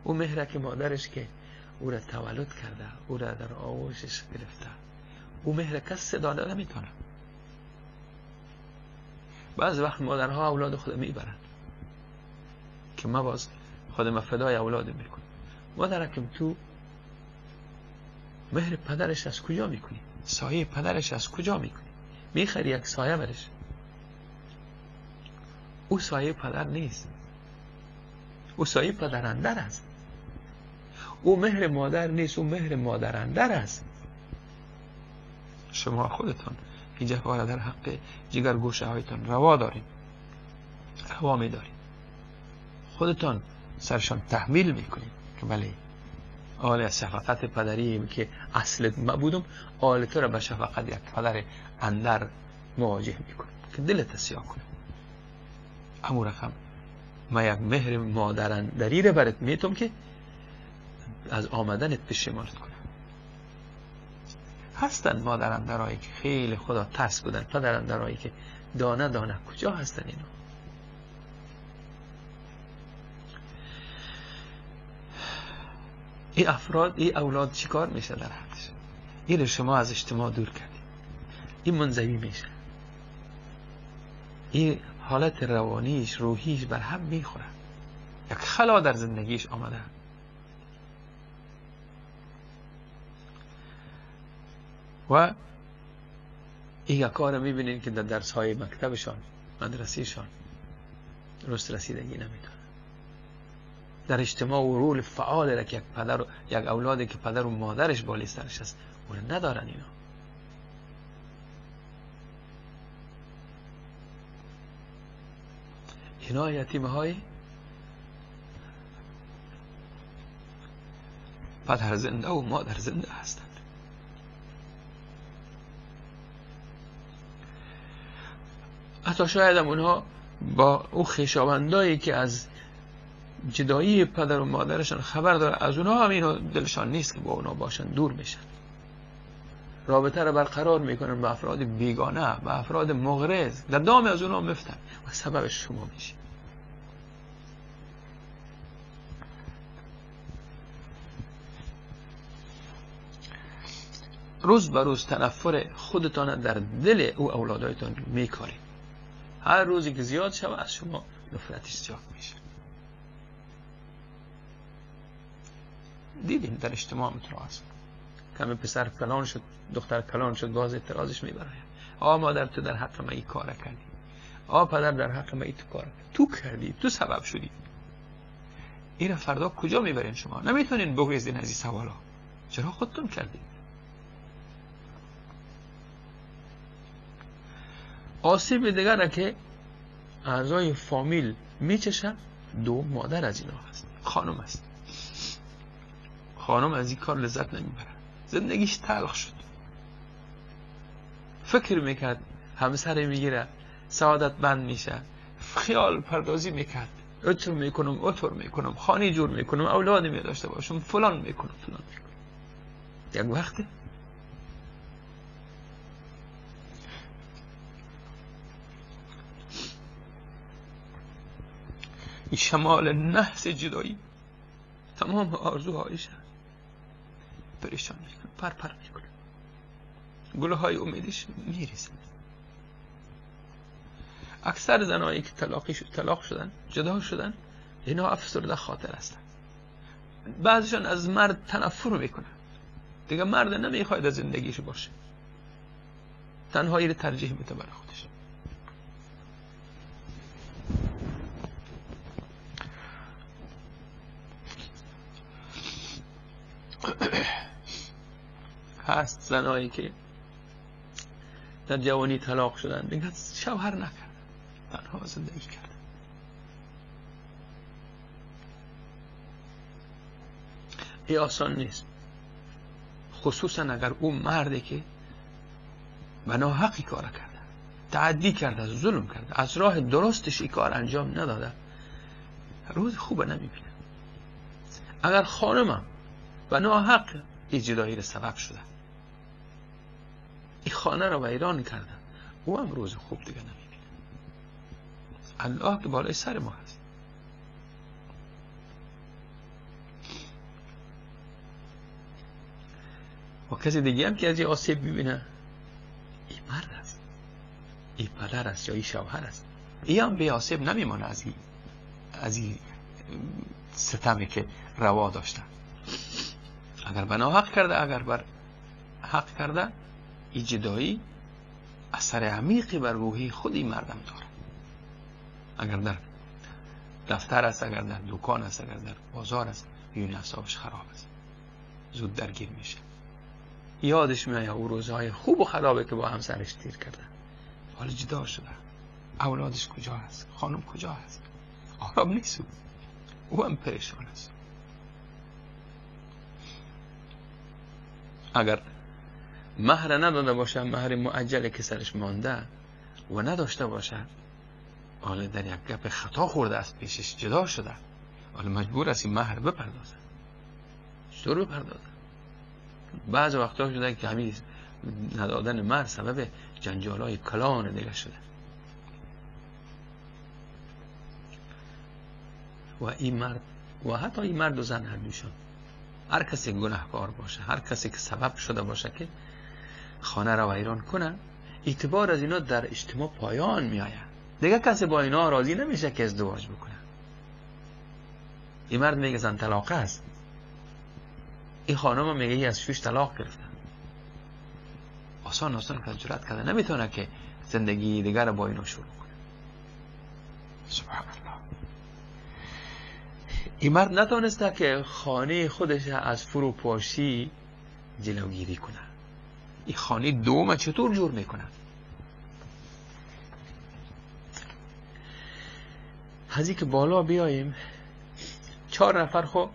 او مهره که مادرش که او را تولد کرده، او را در آغوشش گرفته، او مهر کس داده نمیتونه. بعض وقت مادرها اولاد خود میبرن که ما باز خود ما فدای اولاد میکنم. مادرکم تو مهر پدرش از کجا میکنی؟ سایه پدرش از کجا میکنی؟ میخری یک سایه برش. او سایه پدر نیست، او سایه پدر است. او مهر مادر نیست، او مهر مادر اندر است. شما خودتان این جفا را در حق جگر گوشه هایتان روا دارید، روا میدارید. خودتان سرشان تحمیل میکنید که بله آل شفقت پدری که اصل ما بودم، آل تو را به شفقت یک پدر اندر مواجه میکنم که دلت سیاه کنه. امو رقم ما یک مهر مادر را برات میتم که از آمدنت پشیمانت کنم. هستن مادر که خیلی خدا ترس بودن، پدر که دانه دانه کجا هستن اینا؟ این افراد، این اولاد چیکار میشه در حدش؟ این شما از اجتماع دور کردید، این منزوی میشه، این حالت روانیش، روحیش بر هم میخوره، یک خلا در زندگیش آمده. و این کار میبینین که در درس های مکتبشان، مدرسهشان درست رسیدگی نمیکنه. در اجتماع و رول فعال را که یک پدر و یک اولادی که پدر و مادرش بالای سرش است اون ندارن اینا. اینا یتیم های پدر زنده و مادر زنده هستند. حتی شاید هم اونها با او خویشاوندایی که از جدایی پدر و مادرشان خبر داره، از اونها هم اینو دلشان نیست که با اونها باشن، دور میشن. رابطه رو برقرار میکنن با افراد بیگانه، با افراد مغرض، در دام از اونها مفتن و سبب شما میشه. روز به روز تنفر خودتان در دل او اولادایتان میکارید. هر روزی که زیاد شود از شما نفرتش زیاد میشه. دیدیم در اجتماع متراز کمی پسر کلان شد، دختر کلان شد، باز اعتراضش میبره. آ مادر تو در حق من این کار کردی، آ پدر در حق من این تو کار تو کردی، تو سبب شدی. این فردا کجا میبرین شما؟ نمیتونین بگریزین از این سوالا. چرا خودتون کردید؟ آسیب دیگر که اعضای فامیل میچشن، دو مادر از اینا هست، خانم است. خانم از این کار لذت نمیبره، زندگیش تلخ شد. فکر میکرد همسر میگیره، سعادتمند میشه، خیال پردازی میکرد، اتر میکنم، اتر میکنم، خانه جور میکنم، اولاد می داشته باشم، فلان میکنم، فلان میکنم. یک وقت این شمال نحس جدایی تمام آرزوهایش پریشان میکنه، پر پر میکنه، گلهای امیدش میریزه. اکثر زنایی که طلاق شدن، جدا شدن، اینا افسرده خاطر هستن. بعضیشان از مرد تنفر میکنن، دیگه مرد نمیخواد از زندگیش باشه، تنهایی رو ترجیح میده برای خودش. هست زنایی که در جوانی طلاق شدن، دیگه شوهر نکردن، تنها زندگی کردن. ای آسان نیست، خصوصا اگر اون مردی که به ناحقی کار کرده، تعدی کرده، ظلم کرده، از راه درستش این کار انجام نداده، روز خوب نمیبینه. اگر خانمم به ناحق این جدایی رو سبب شده، این خانه رو ویران کرده، او هم روز خوب دیگه نمیبینه. الله که بالای سر ما هست. و کسی دیگه هم که از این آسیب میبینه، این مرد است، این پدر است یا این شوهر است، این هم به آسیب نمیمانه از این ستمی که روا داشته. اگر به ناحق کرده، اگر بر حق کرده، این جدایی اثر عمیقی بر روحی خود این مردم داره. اگر در دفتر است، اگر در دکان است، اگر در بازار است، این اعصابش خراب است، زود درگیر میشه. یادش میاد او روزهای خوب و خرابه که با همسرش تیر کرده، حالا جدا شده، اولادش کجا هست، خانم کجا هست، آرام نیست، او هم پریشان است. اگر مهر نداده باشه، مهر معجله که سرش مانده و نداشته باشه، حالا در یک گپ خطا خورده است، پیشش جدا شده، حالا مجبور است این مهر بپردازه. چطور بپردازه؟ بعض وقتا شده که همین ندادن مهر سبب جنجالای کلان دیگه شده. و این مرد و حتی این مرد و زن هر دوشان، هر کسی گناهکار باشه، هر کسی که سبب شده باشه که خانه را ویران کنه، اعتبار از اینا در اجتماع پایان می آید. دیگه کسی با اینا راضی نمیشه که ازدواج بکنه. این مرد میگه زن طلاقه است، این خانم میگه از شوش طلاق گرفتن. آسان آسان که جرأت کرده نمیتونه که زندگی دیگر با اینا شروع کنه. سبحان الله. این مرد نتونسته که خانه خودش از فروپاشی جلوگیری کنه. این خانه دوم چطور جور میکنه؟ از که بالا بیاییم، 4 نفر خب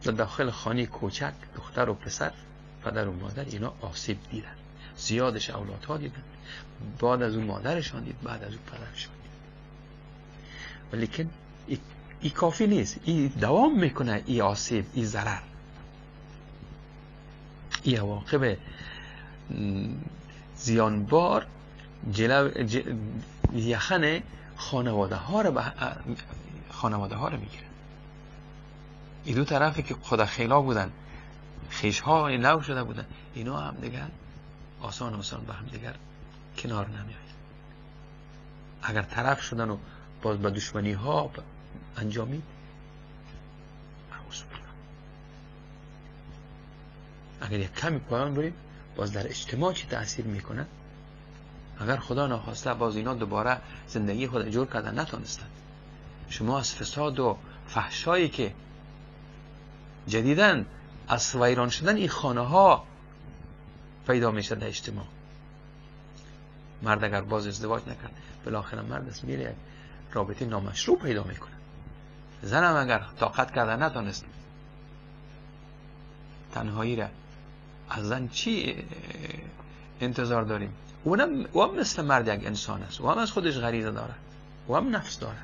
در داخل خانه کوچک، دختر و پسر، پدر و مادر، اینا آسیب دیدن. زیادش اولادها دیدن، بعد از اون مادرشان دید، بعد از اون پدرشان دید. ولیکن ای کافی نیست، ای دوام میکنه، ای آسیب، ای ضرر، ای عواقب زیانبار یخن خانواده ها رو میگیره. این دو طرفی که خدا خیلا بودن، خیش ها نو شده بودن، اینا هم دیگر آسان آسان به هم دیگر کنار نمیاید. اگر طرف شدن و باز به دشمنی ها انجامید، اگر یک کمی پایان بریم، باز در اجتماع چی تأثیر میکنه؟ اگر خدا ناخواسته باز اینا دوباره زندگی خود جور کردن نتونستن، شما از فساد و فحشایی که جدیداً از ویران شدن این خانه ها پیدا میشه در اجتماع، مرد اگر باز ازدواج نکرد، بالاخره مرد است میره یک رابطه نامشروع پیدا میکنه. زنم اگر طاقت کرده نتونست، تنهایی را از زن چی انتظار داریم؟ او هم مثل مرد یک انسان است، او هم از خودش غریزه داره، او هم نفس داره.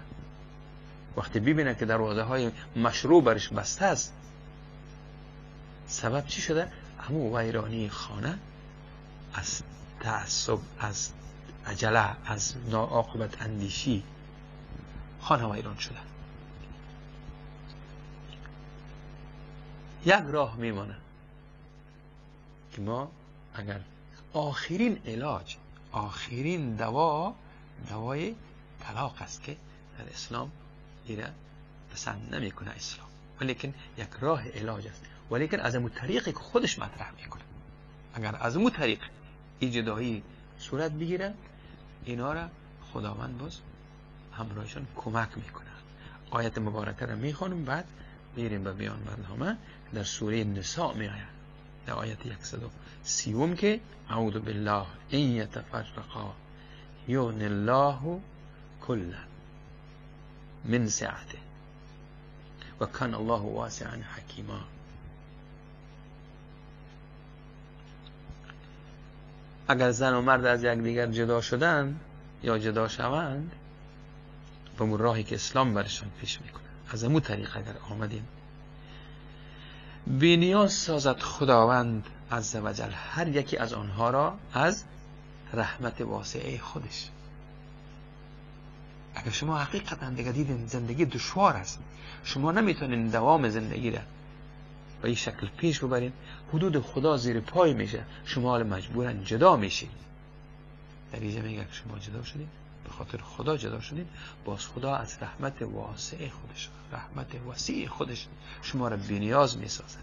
وقتی ببینه که دروازه های مشروع برش بسته است، سبب چی شده؟ همون ویرانی خانه از تعصب، از عجله، از ناعاقبت اندیشی خانه ویران شده. یک راه میمانه که ما اگر آخرین علاج، آخرین دوا، دوای طلاق است که در اسلام ایره پسند نمیکنه اسلام، ولیکن یک راه علاج است، ولیکن از امو طریقی که خودش مطرح میکنه. اگر از امو طریق ای جدایی صورت بگیره، اینا را خداوند باز همراهشان کمک میکنه. آیت مبارکه را میخوانیم، بعد میریم به بیان برنامه. در سوره نساء میآید در آیت 130 که اعوذ بالله ان یتفرقا یغنی الله کلا من سعته و کان الله واسعا حکیما. اگر زن و مرد از یکدیگر جدا شدند یا جدا شوند، به اون راهی که اسلام برشان پیش میکنه، از امو طریق اگر آمدیم، بی نیاز سازد خداوند عزوجل هر یکی از آنها را از رحمت واسعه خودش. اگر شما حقیقتا دیگه دیدین زندگی دشوار است، شما نمیتونین دوام زندگی را به این شکل پیش ببرین، حدود خدا زیر پای میشه، شما حال مجبورن جدا میشین. در اینجا میگه که شما جدا شدین، به خاطر خدا جدا شدین، باز خدا از رحمت واسع خودش، رحمت وسیع خودش شما را بی‌نیاز میسازد.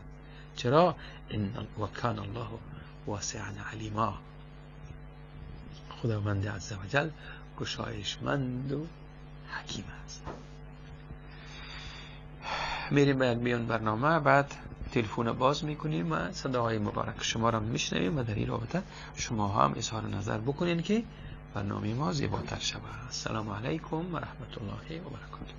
چرا؟ ان وکان الله واسعا علیما. خداوند عزوجل گشایشمند و حکیم است. میریم به یک بیان برنامه، بعد تلفن باز میکنیم و صداهای مبارک شما را میشنویم و در این رابطه شما هم اظهار نظر بکنین که برنامه ما زیباتر شود. السلام علیکم و رحمت الله و برکاته.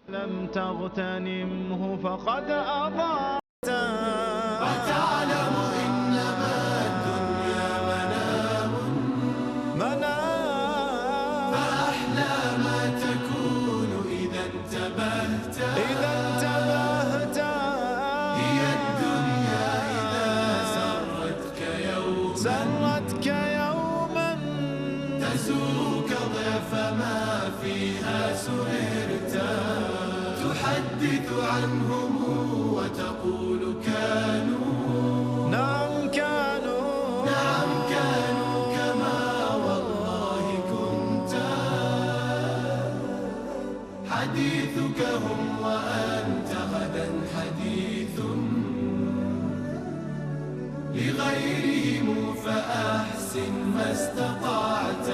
لم تغتنمه فقد أضعت. وتعلم إنما الدنيا منام منام، فأحلى ما تكون إذا انتبهت، إذا انتبهت. هي الدنيا إذا سرتك يوما، سرتك يوما، تسوك ضعف ما فيها سررت. تحدث عنهم وتقول كانوا، نعم كانوا، نعم كانوا كما والله كنت. حديثك هم وأنت غدا حديث لغيرهم، فأحسن ما استطعت.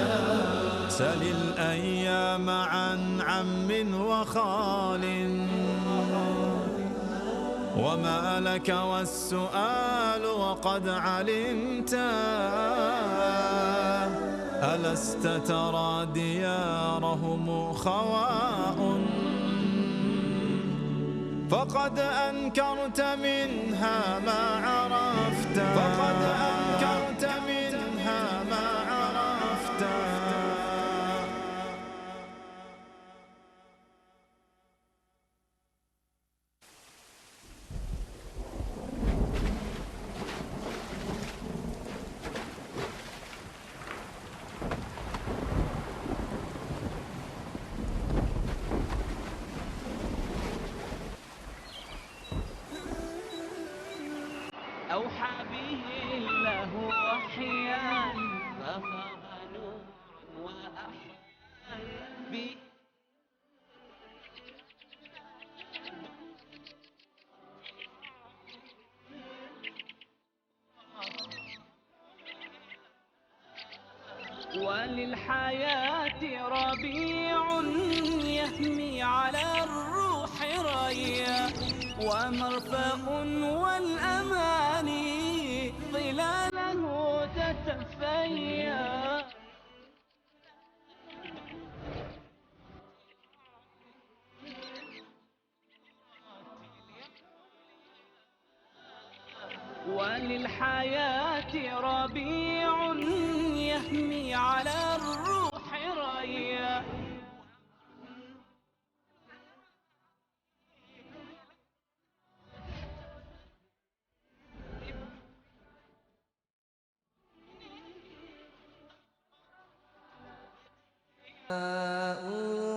سل الأيام عن عم وخال، وما لك والسؤال وقد علمت. ألست ترى ديارهم خواء، فقد أنكرت منها ما عرفت، فقد أنكرت منها ما عرفت. أوحى به الله وحيا، ففاض نور وأحيا به. وللحياة ربيع يهمي على الروح ريا، ومرفأ والأماني ظلاله تتفيا. وللحياة ربيع يهمي على الروح ريا.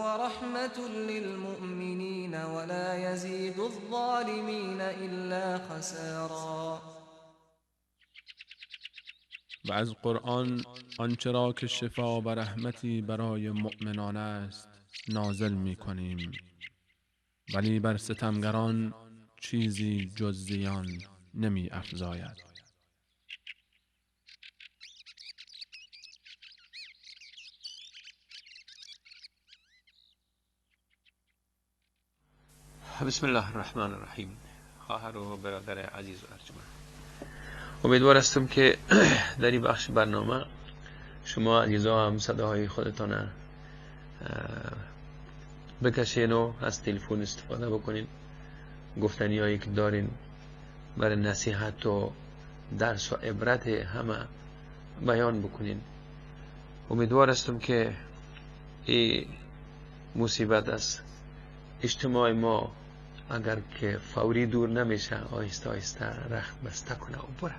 ورحمة للمؤمنين ولا يزيد الظالمين إلا خسارا. و از قرآن آنچه را که شفا و رحمتی برای مؤمنان است نازل می کنیم، ولی بر ستمگران چیزی جز زیان نمی افزاید. بسم الله الرحمن الرحیم. خواهر و برادر عزیز و ارجمند، امیدوار هستم که در این بخش برنامه شما عزیزا هم صداهای خودتان بکشین و از تلفن استفاده بکنین، گفتنی هایی که دارین برای نصیحت و درس و عبرت همه بیان بکنین. امیدوار هستم که این مصیبت از اجتماع ما اگر که فوری دور نمیشه، آهسته آهسته رخت بسته کنه و بره،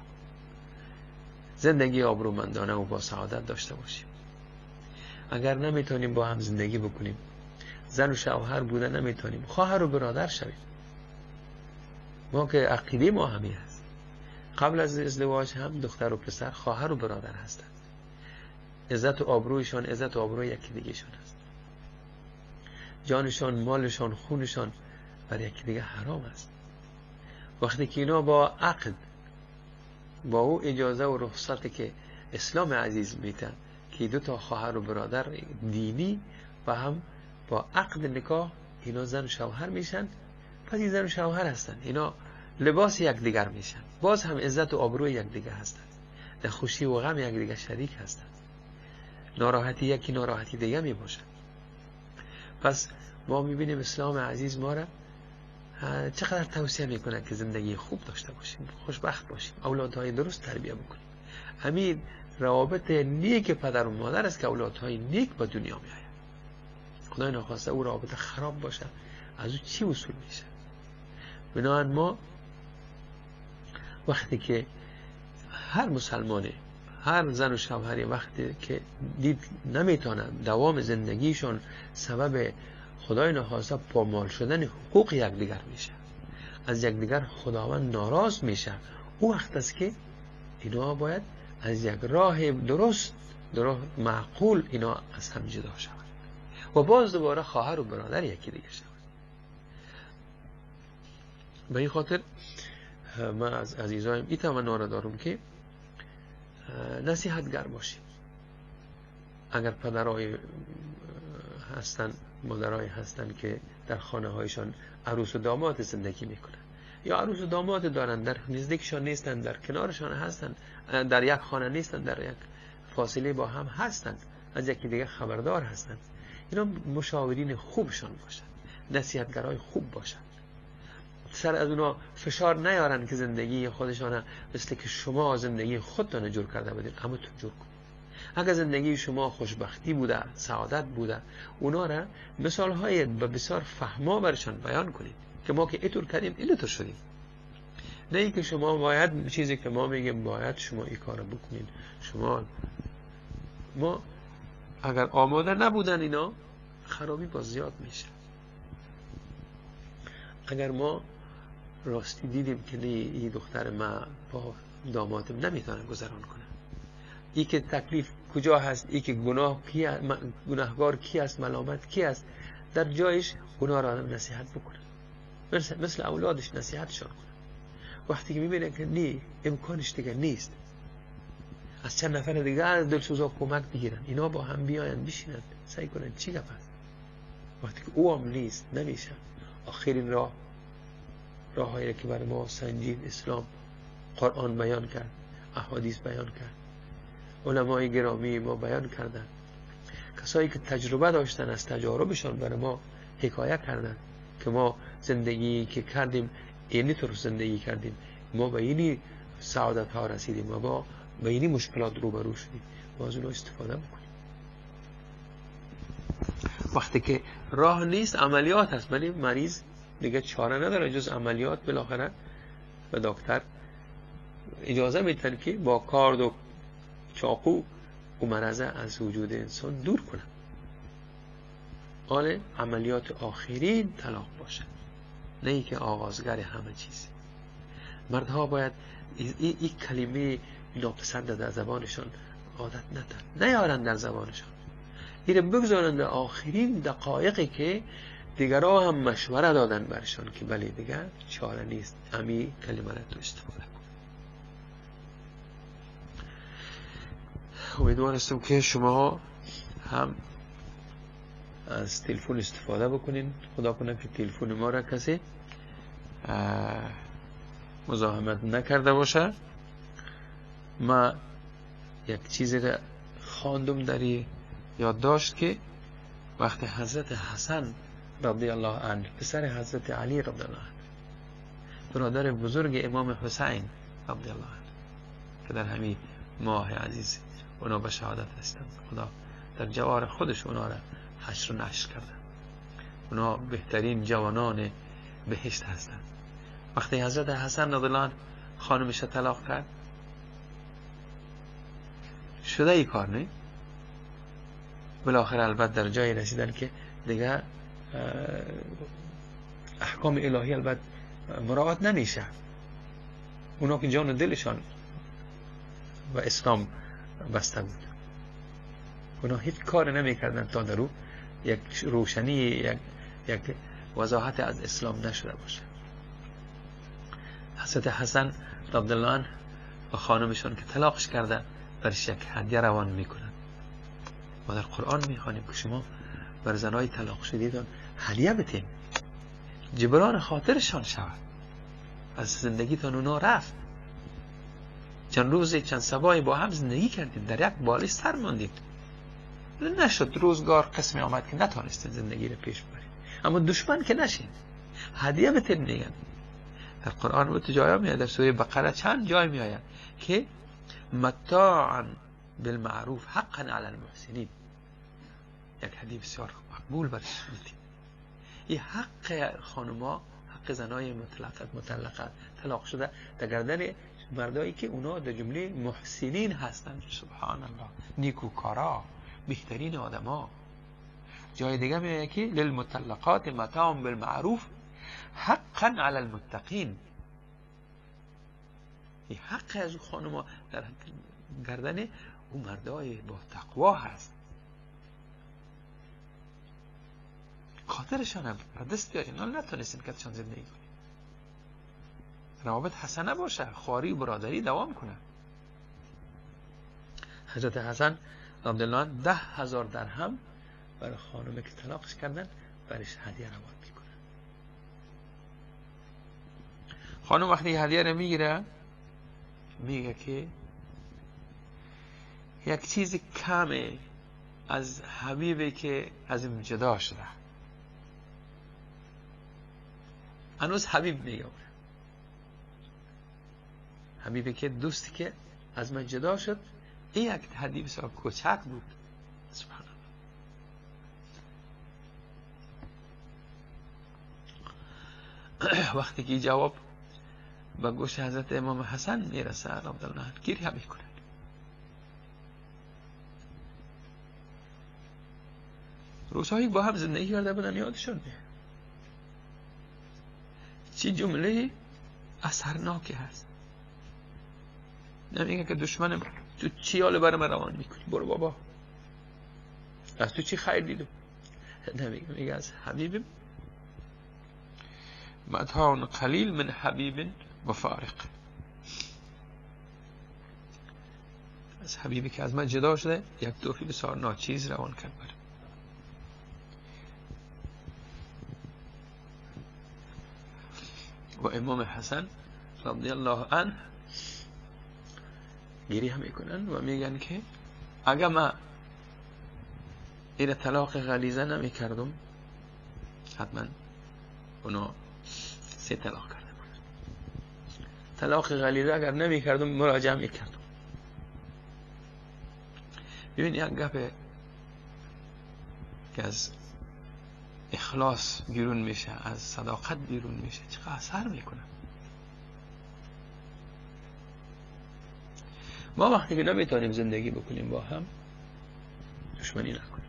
زندگی آبرومندانه و با سعادت داشته باشیم. اگر نمیتونیم با هم زندگی بکنیم، زن و شوهر بوده نمیتونیم، خواهر و برادر شویم. ما که عقیده ما همی هست، قبل از ازدواج هم دختر و پسر خواهر و برادر هستند، عزت و آبرویشان عزت و آبروی یکی دیگهشان است، جانشان، مالشان، خونشان بر یکی دیگه حرام است. وقتی که اینا با عقد، با او اجازه و رخصتی که اسلام عزیز میتن که دو تا خواهر و برادر دینی و هم با عقد نکاح اینا زن و شوهر میشن، پس این زن و شوهر هستن، اینا لباس یکدیگر میشن، باز هم عزت و آبروی یکدیگر هستن، در خوشی و غم یکدیگر شریک هستن، ناراحتی یکی ناراحتی دیگه میباشن. پس ما میبینیم اسلام عزیز ما را چقدر توصیه میکنه که زندگی خوب داشته باشیم، خوشبخت باشیم، اولادهای درست تربیه بکنیم. همین روابط نیک پدر و مادر است که اولادهای نیک به دنیا میآید. خدای ناخواسته او رابطه خراب باشه، از او چی وصول میشه؟ بنابراین ما وقتی که هر مسلمانه، هر زن و شوهری وقتی که دید نمیتونه دوام زندگیشون سبب خدای نخواسته پامال شدن حقوق یکدیگر میشه، از یکدیگر خداوند ناراض میشه، او وقت است که اینا باید از یک راه درست، راه معقول اینا از هم جدا شوند و باز دوباره خواهر و برادر یکی دیگه شوند. به این خاطر من از عزیزایم این تمنا را دارم که نصیحتگر باشیم. اگر پدرای هستن، مادرای هستن که در خانه هایشان عروس و داماد زندگی میکنن یا عروس و داماد دارن، در نزدیکشان نیستن، در کنارشان هستن، در یک خانه نیستن، در یک فاصله با هم هستن، از یکی دیگه خبردار هستن، اینا مشاورین خوبشان باشن، نصیحتگرای خوب باشن، سر از اونا فشار نیارن که زندگی خودشان مثل که شما زندگی خودتان جور کرده بودین اما تو جور کن. اگر زندگی شما خوشبختی بوده، سعادت بوده، اونا را مثال های بسیار فهما برشان بیان کنید که ما که اینطور کردیم اینطور شدیم، نه اینکه شما باید چیزی که ما میگیم باید شما این کارو بکنید. شما ما اگر آماده نبودن اینا خرابی باز زیاد میشه. اگر ما راستی دیدیم که نه این دختر ما با دامادم نمیتونه گذران کنه، ای که تکلیف کجا هست، ای که گناه کی، گناهگار کی است، ملامت کی است، در جایش گناه را آدم نصیحت بکنه، مثل اولادش نصیحتشان کنه. وقتی که میبینه که نه امکانش دیگه نیست، از چند نفر دیگه از دلسوزا کمک بگیرن، اینا با هم بیاین بشینن سعی کنن چی گپ است. وقتی که او هم نیست نمیشه. آخرین راه، راههایی که بر ما سنجید اسلام، قرآن بیان کرد، احادیث بیان کرد، علمای گرامی ما بیان کردن، کسایی که تجربه داشتن از تجاربشان برای ما حکایت کردن که ما زندگی که کردیم اینی طور زندگی کردیم، ما به اینی سعادت ها رسیدیم و با به اینی مشکلات روبرو شدیم، ما از اونها استفاده بکنیم. وقتی که راه نیست عملیات هست، ولی مریض دیگه چاره نداره جز عملیات. بالاخره به دکتر اجازه میدن که با کارد و چاقو او مرض از وجود انسان دور کنه. حال عملیات آخرین طلاق باشه، نه اینکه آغازگر همه چیز. مردها باید این کلمه ناپسند در زبانشان عادت ندن، نیارن در زبانشان، اینو بگذارن در آخرین دقایقی که دیگرها هم مشوره دادن برشان که بله دیگه چاره نیست، امی کلمه را تو استفاده کن. امیدوار هستم که شما هم از تلفن استفاده بکنین. خدا کنه که تلفن ما را کسی مزاحمت نکرده باشه. ما یک چیزی را خواندم در یادداشت که وقتی حضرت حسن رضی الله عنه، پسر حضرت علی رضی الله عنه، برادر بزرگ امام حسین رضی الله عنه که در همین ماه عزیز اونا به شهادت رسیدند، خدا در جوار خودش اونا را حشر و نشر کرده، اونا بهترین جوانان بهشت هستند. وقتی حضرت حسن رضی الله عنه خانمش طلاق کرد، شده ای کار نه؟ بالاخره البته در جایی رسیدن که دیگه احکام الهی البته مراعات نمیشه. اونا که جان و دلشان و اسلام بسته بود، اونا هیچ کار نمیکردن تا در او یک روشنی، یک وضاحت از اسلام نشده باشه. حضرت حسن رضی الله عنه و خانمشان که طلاقش کرده برش یک هدیه روان میکنن. ما در قرآن میخوانیم که شما بر زنای طلاق شدیدان هدیه بتین، جبران خاطرشان شود، از زندگیتان اونا رفت، چند روز چند صباحی با هم زندگی کردید، در یک بالش سر ماندید، نشد، روزگار قسمی آمد که نتانستین زندگی رو پیش ببرید، اما دشمن که نشین، هدیه بتین. میگن در قرآن و جای میاد، در سوره بقره چند جای میآید که متاعا بالمعروف حقا علی المحسنین، یک هدیه بسیار مقبول برش میدیم. این حق خانوما، حق زنای مطلقه طلاق شده در گردن مردایی که اونا در جمله محسنین هستند. سبحان الله، نیکوکارا، بهترین آدما. جای دیگه میگه که للمطلقات متاع بالمعروف حقا علی المتقین. این حق از خانوما در گردن اون مردای با تقوا هست. خاطرشان هم دست بیارین، نتونستین که چند زندگی کنیم، روابط حسنه باشه، خواری و برادری دوام کنه. حضرت حسن رضی الله عنه 10,000 درهم برای خانومه که طلاقش کردن برش هدیه روان میکنه. خانم وقتی هدیه رو میگیره میگه که یک چیز کمه از حبیبی که از این جدا شده، هنوز حبیب میگه، حبیبی که دوستی که از من جدا شد، این یک هدیه بسیار کوچک بود. سبحان الله. وقتی که جواب به گوش حضرت امام حسن میرسه رضی الله عنه، گریه میکنه. روزهایی با هم زندگی کرده بودن، یادشون میاد چی جمله اثرناکی هست. نمیگه که دشمنم تو چی حال برای من روان میکنی، برو بابا، از تو چی خیر دیدم. نمیگه، میگه از حبیبم متاع قلیل من حبیب مفارق، از حبیبی که از من جدا شده یک توفی بسیار ناچیز روان کرد برم. و امام حسن رضی الله عنه گریه میکنن و میگن که اگر من این طلاق غلیظه نمیکردم حتما اونا 3 طلاق کرده بودن. طلاق غلیظه اگر نمیکردم مراجعه میکردم. ببین یک گپ که از اخلاص بیرون میشه، از صداقت بیرون میشه، چقدر اثر میکنه. ما وقتی که نمیتونیم زندگی بکنیم با هم، دشمنی نکنیم.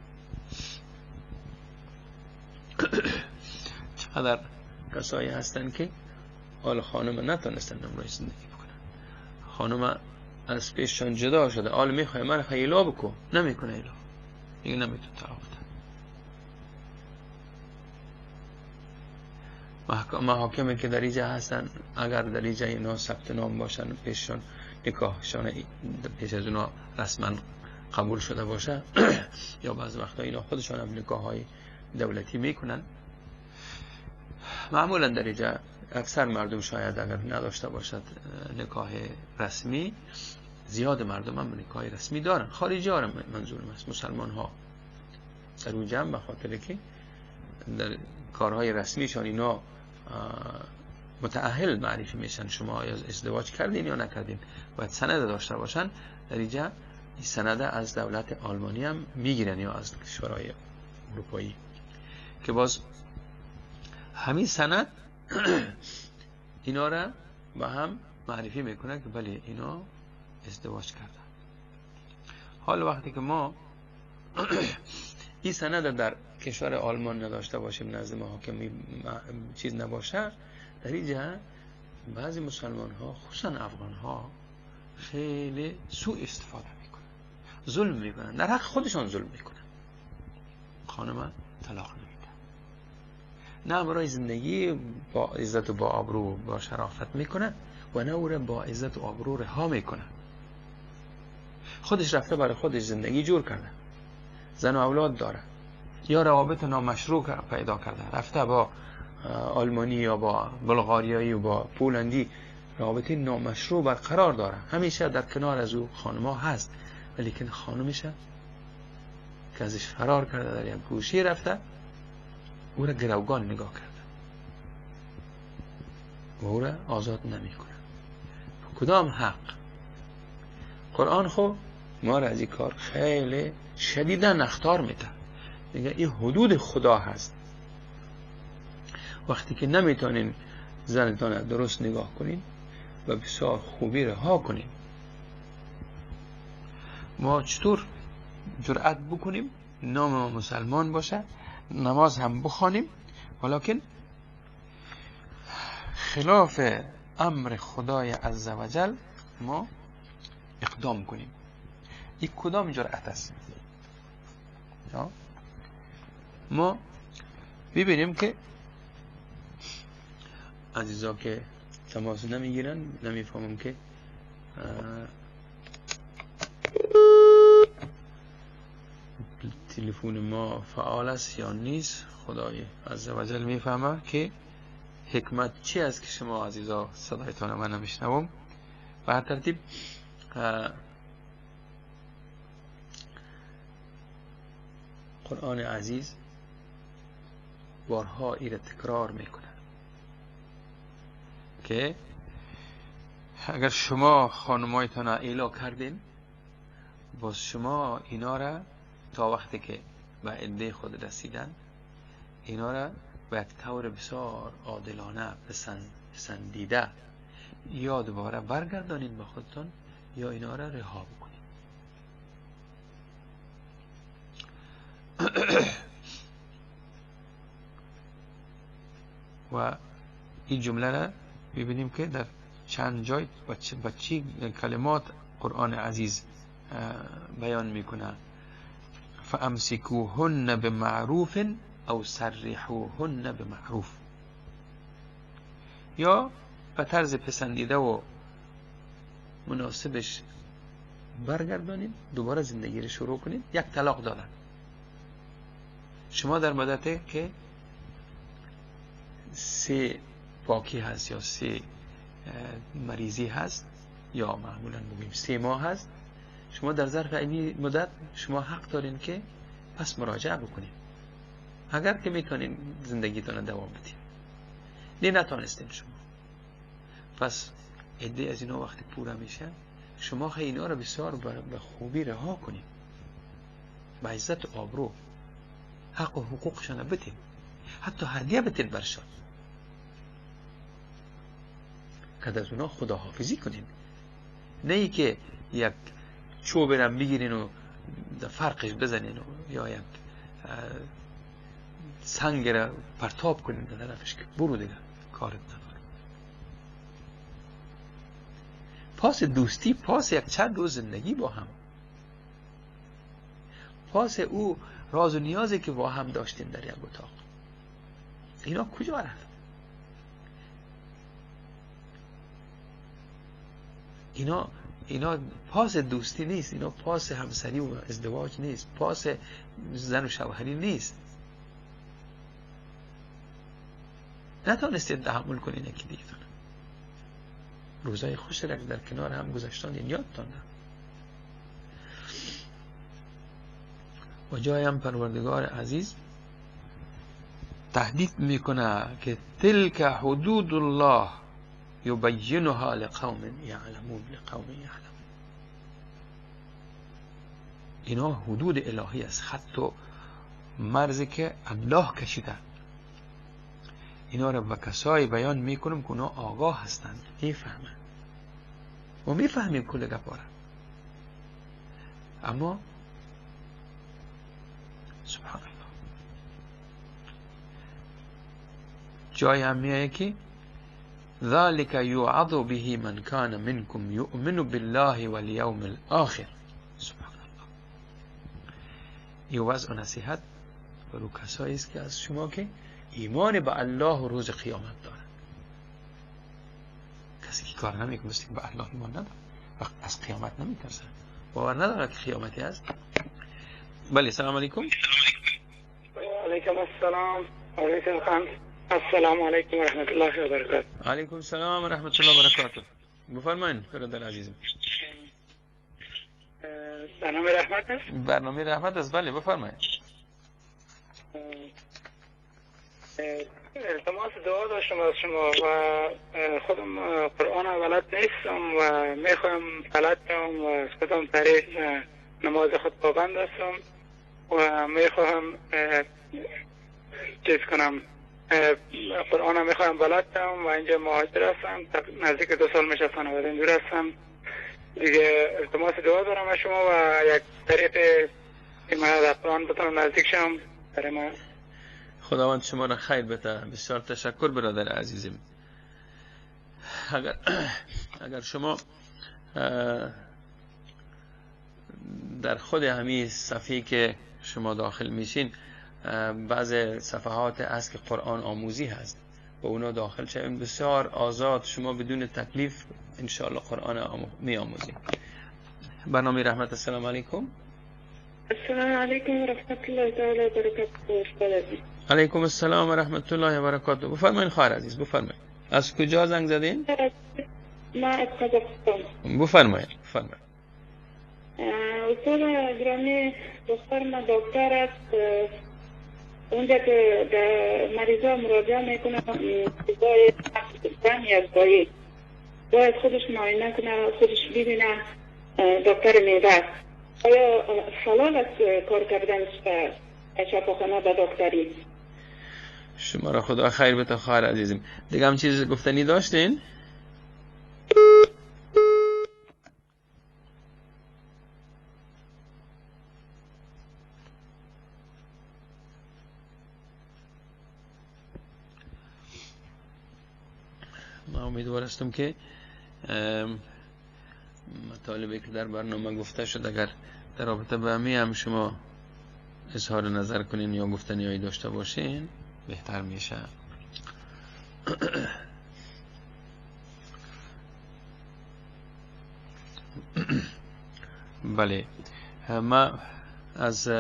چقدر کسایی هستن که حال خانم نتونستن امروز زندگی بکنن، خانم از پیششان جدا شده، حال میخوای من ایلا بکن، نمیکنه ایلا، میگه نمیتون طلاق بده. محاکمی که در اینجا هستن، اگر در اینجا اینا ثبت نام باشن، پیششان نکاحشان پیش از اونا رسما قبول شده باشه، یا بعض وقتا اینا خودشان هم نکاح های دولتی میکنن. معمولا در اینجا اکثر مردم شاید اگر نداشته باشد نکاح رسمی، زیاد مردم هم نکاح رسمی دارن، خارجی ها منظورم است، مسلمان ها در اونجا هم به خاطر که در کارهای رسمیشان اینا متأهل معرفی میشن، شما ازدواج کردین یا نکردین باید سند داشته باشن. در اینجا این سند از دولت آلمانی هم میگیرن یا از کشورهای اروپایی، که باز همین سند اینا را با هم معرفی میکنه که بله اینا ازدواج کردن. حال وقتی که ما این سند در کشور آلمان نداشته باشیم، نزد محاکمی چیز نباشه، در اینجا بعضی مسلمان ها خصوصا افغان ها خیلی سوء استفاده میکنن، ظلم میکنن، در حق خودشان ظلم میکنن. خانم طلاق نمیده، نه برای زندگی با عزت و با آبرو با شرافت میکنه و نه او را با عزت و آبرو رها میکنه. خودش رفته برای خودش زندگی جور کرده، زن و اولاد داره، یا روابط نامشروع پیدا کرده، رفته با آلمانی یا با بلغاریایی و با پولندی رابطه نامشروع برقرار داره، همیشه در کنار از او خانما هست، ولیکن خانمش که ازش فرار کرده در یک گوشه رفته، او را گروگان نگاه کرده و او را آزاد نمیکنه. کدام حق؟ قرآن خو ما را از این کار خیلی شدیدا اخطار میده، میگه این حدود خدا هست. وقتی که نمیتونین زنتان درست نگاه کنین و بسیار خوبی رها کنین، ما چطور جرأت بکنیم نام ما مسلمان باشه، نماز هم بخوانیم، ولیکن خلاف امر خدای عزوجل ما اقدام کنیم؟ این کدام جرأت است؟ ما ببینیم که عزیزا که تماس نمیگیرن، نمیفهمم که تلفن ما فعال است یا نیست. خدای عزوجل میفهمه که حکمت چی است که شما عزیزا صدایتان من نمیشنوم. به هر ترتیب قرآن عزیز بارها ایره تکرار میکنه که اگر شما خانمایتان را ایلا کردین، باز شما اینا را تا وقتی که به عده خود رسیدن، اینا را به یک طور بسیار عادلانه پسندیده یا دوباره برگردانین به خودتون یا اینا را رها بکنین. و این جمله را میبینیم که در چند جای با چی کلمات قرآن عزیز بیان میکنه. فامسکوهن بمعروف او سرحوهن بمعروف، یا به طرز پسندیده و مناسبش برگردانید، دوباره زندگی رو شروع کنید. یک طلاق دادن شما در مدت که 3 پاکی هست یا 3 مریضی هست، یا معمولا بگیم 3 ماه هست، شما در ظرف این مدت شما حق دارین که پس مراجعه بکنید اگر که میتونین زندگیتون دوام بدین. نه نتونستین شما، پس عده از اینا وقتی پوره میشه، شما خیلی اینا رو بسیار به خوبی رها کنید، به عزت و آبرو حق و حقوقشان بدین، حتی هدیه بدین برشان که از اونا خداحافظی کنین. نه ای که یک چوب را میگیرین و فرقش بزنین و یا یک سنگ را پرتاب کنین به طرفش که برو دیگه کارت نداره. پاس دوستی، پاس یک چند روز زندگی با هم، پاس او راز و نیازی که با هم داشتیم در یک اتاق، اینا کجا رفت؟ اینا پاس دوستی نیست، اینا پاس همسری و ازدواج نیست، پاس زن و شوهری نیست. نتونستید تحمل کنین یکی دیگه. روزای خوش را در کنار هم گذشتان یادتان نه. و جایم پروردگار عزیز تهدید میکنه که تلک حدود الله یبینها لقوم یعلمون، لقوم یعلمون. اینا حدود الهی است، خط و مرزی که الله کشیده. اینا را به کسایی بیان میکنم که اونا آگاه هستند، میفهمند و میفهمیم کل گپا را. اما سبحان الله جای هم میایه که ذلك يوعظ به من كان منكم يؤمن بالله واليوم الآخر. سبحان الله، این وعظ و نصیحت برای کسایی است که از شما که ایمان به الله و روز قیامت دارند. کسی که کار نمیکنه مثل که به الله ایمان نداره و از قیامت نمیترسه، باور نداره که قیامتی هست. بله، سلام علیکم. و علیکم السلام. علیکم خان، السلام علیکم و رحمت الله و برکاته. علیکم السلام و رحمت الله و برکاته. بفرمایید برادر عزیزم. برنامه رحمت است؟ برنامه رحمت است، بله بفرمایید. التماس دعا داشتم از شما و خودم قرآن بلد نیستم و میخوایم بلد شم و خودم طریق نماز خود پابند هستم و میخواهم چیز کنم، قرآن میخوایم بلد شم و اینجا مهاجر هستم، نزدیک 2 سال میشه خانواده اینجور هستم دیگه. التماس دعا دارم از شما و یک طریق که من در قرآن بتونم نزدیک شم برای من. خداوند شما را خیر بده. بسیار تشکر برادر عزیزم. اگر شما در خود همین صفحه که شما داخل میشین بعض صفحات هست که قرآن آموزی هست، با اونا داخل شویم، بسیار آزاد شما بدون تکلیف انشاءالله قرآن می آموزیم. برنامه رحمت. السلام علیکم. السلام علیکم و رحمت الله تعالی و برکاته. علیکم السلام و رحمت الله و برکاته. بفرمایید خواهر عزیز، بفرمایید. از کجا زنگ زدین؟ ما از قزاقستان. بفرمایید بفرمایید. استاد گرامی، دختر ما دکتر است، اونجا که در مریضا مراجعه میکنه، مریضای زن یا زایی باید خودش معاینه کنه، خودش ببینه، دکتر معده است. آیا حلال است کار کردنش به شفاخانه به دکتری؟ شما را خدا خیر بده خواهر عزیزم. دیگه هم چیز گفتنی داشتین؟ ما امیدوار هستم که مطالبی که در برنامه گفته شد اگر در رابطه به همی هم شما اظهار نظر کنین یا گفتنی هایی داشته باشین بهتر میشه. بله، ما از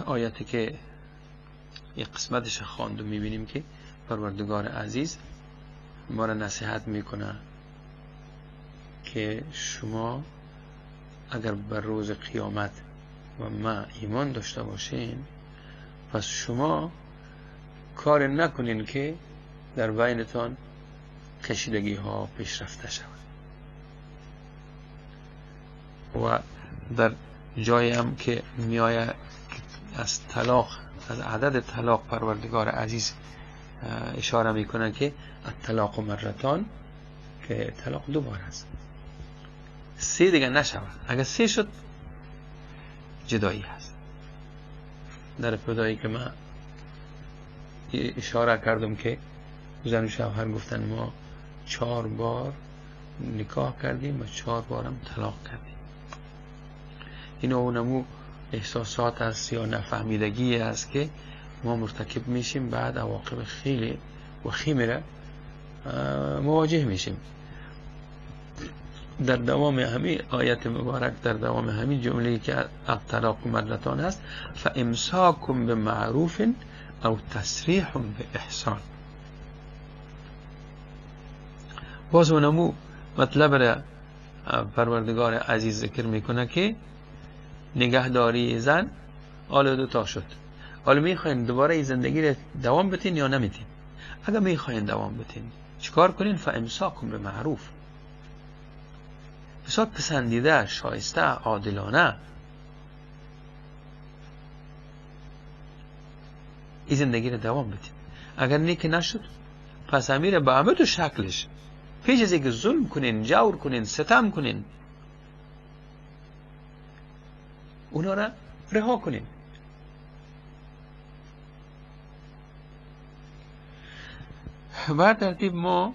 آیاتی که یک قسمتش خواندم میبینیم که پروردگار عزیز ما را نصیحت میکنه که شما اگر بر روز قیامت و ما ایمان داشته باشین، پس شما کار نکنین که در بینتان کشیدگی ها پیشرفته شود. و در جایی هم که میآید از طلاق، از عدد طلاق پروردگار عزیز اشاره میکنه که الطلاق مرتان، که طلاق 2 بار است، 3 دیگه نشود، اگر 3 شد جدایی هست. در ابتدایی که من اشاره کردم که زن و شوهر گفتن ما 4 بار نکاح کردیم و 4 بارم طلاق کردیم. این اونمو احساسات است یا نفهمیدگی است که ما مرتکب میشیم، بعد عواقب خیلی وخیمی را مواجه میشیم. در دوام همین آیت مبارک، در دوام همین جمله‌ای که الطلاق مرتان هست، فامساک بمعروف او تسریح باحسان. باز اونمو مطلب را پروردگار عزیز ذکر میکنه که نگهداری زن حالا 2 تا شد، حالا میخواین دوباره این زندگی را دوام بتین یا نمیتین؟ اگر میخواین دوام بتین چیکار کنین؟ فامساک بمعروف، بسیار پسندیده، شایسته، عادلانه این زندگی را دوام بدین. اگر نه که نشد، پس امیر به همه تو شکلش پیش از اینکه ظلم کنین، جور کنین، ستم کنین، اونا را رها کنین. بر ترتیب ما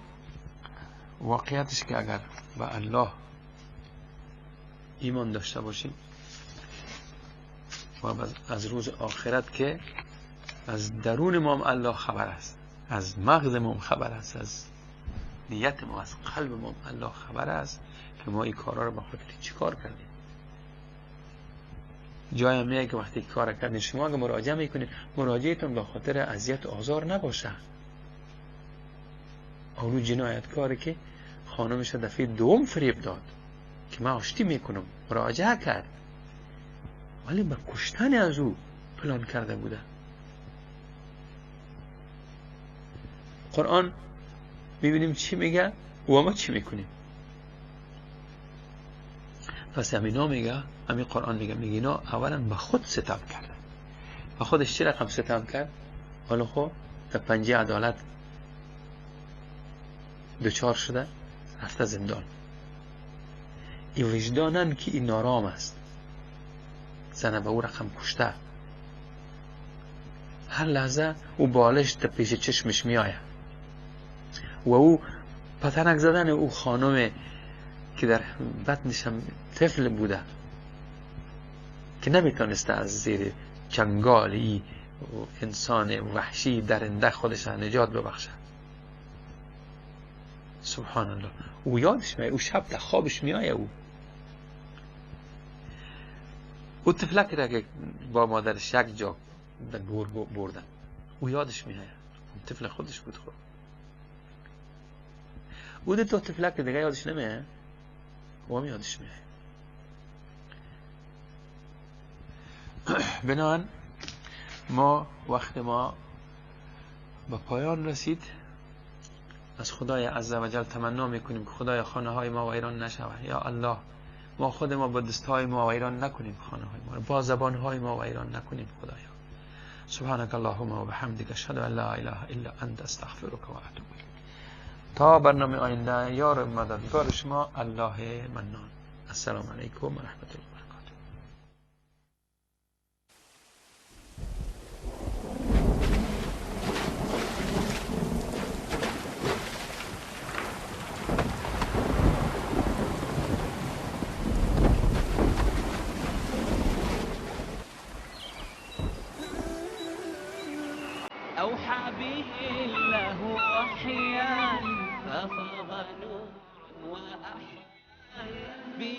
واقعیتش که اگر به الله ایمان داشته باشیم و از روز آخرت که از درون ما هم الله خبر است، از مغز ما هم خبر است، از نیت ما، از قلب ما هم الله خبر است که ما این کارا رو با خاطر چی کار کردیم. جای هم میاد که وقتی کار کردین شما اگه مراجعه میکنید، مراجعهتون به خاطر اذیت و آزار نباشه. اونو جنایتکاری که خانمش دفعه دوم فریب داد، که من آشتی میکنم، مراجعه کرد، ولی به کشتن از او پلان کرده بوده. قرآن میبینیم چی میگه و ما چی میکنیم. پس همینا میگه، همین قرآن میگه، میگه اینا اولا به خود ستم کرده. به خودش چی رقم ستم کرد؟ حالا خب در پنجه عدالت دچار شده، رفته زندان. این وجدانن که این نارام است، زنه به او رقم کشته، هر لحظه او بالش در پیش چشمش میآید و او پتنک زدن او خانم که در بطنش هم طفل بوده که نمیتونسته از زیر چنگال ای انسان وحشی درنده خودش نجات ببخشه. سبحان الله، او یادش میاد، او شب در خوابش میآید، او طفلک را که با مادرش یک جا در گور بردن، او یادش میآید، اون طفل خودش بود. خب او ده تا طفلک دیگه یادش نمیاد، او هم یادش میآید. بنابراین ما وقت ما به پایان رسید. از خدای عزوجل تمنا میکنیم که خدای خانه های ما ویران نشود. یا الله، ما خود ما با دست های ما ویران نکنیم خانه های ما، با زبان های ما ویران نکنیم خدایا. سبحانك اللهم و بحمدك اشهد ان لا اله الا انت استغفرك و اتوب الیک. تا برنامه آینده، یار مددگار شما الله منان. السلام علیکم و رحمت الله. أوحى به الله وحيا ففاض نور وأحيا به.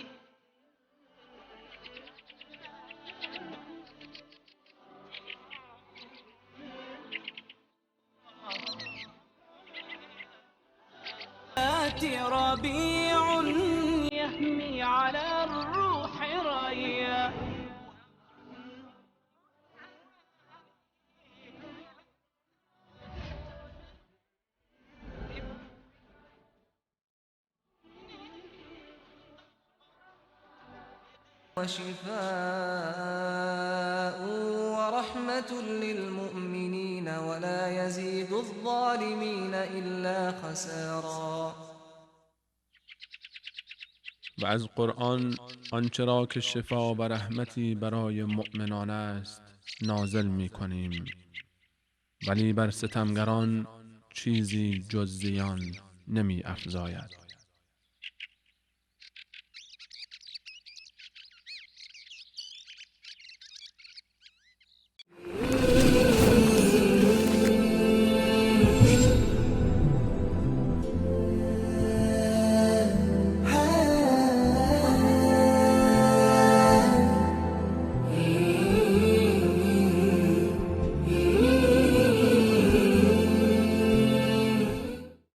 ربيع يهمي على الروح ريا. وشفاء ورحمة للمؤمنين ولا يزيد الظالمين إلا خسارا. و از قرآن آنچه را که شفا و رحمتی برای مؤمنان است نازل می کنیم، ولی بر ستمگران چیزی جز زیان نمی افزاید.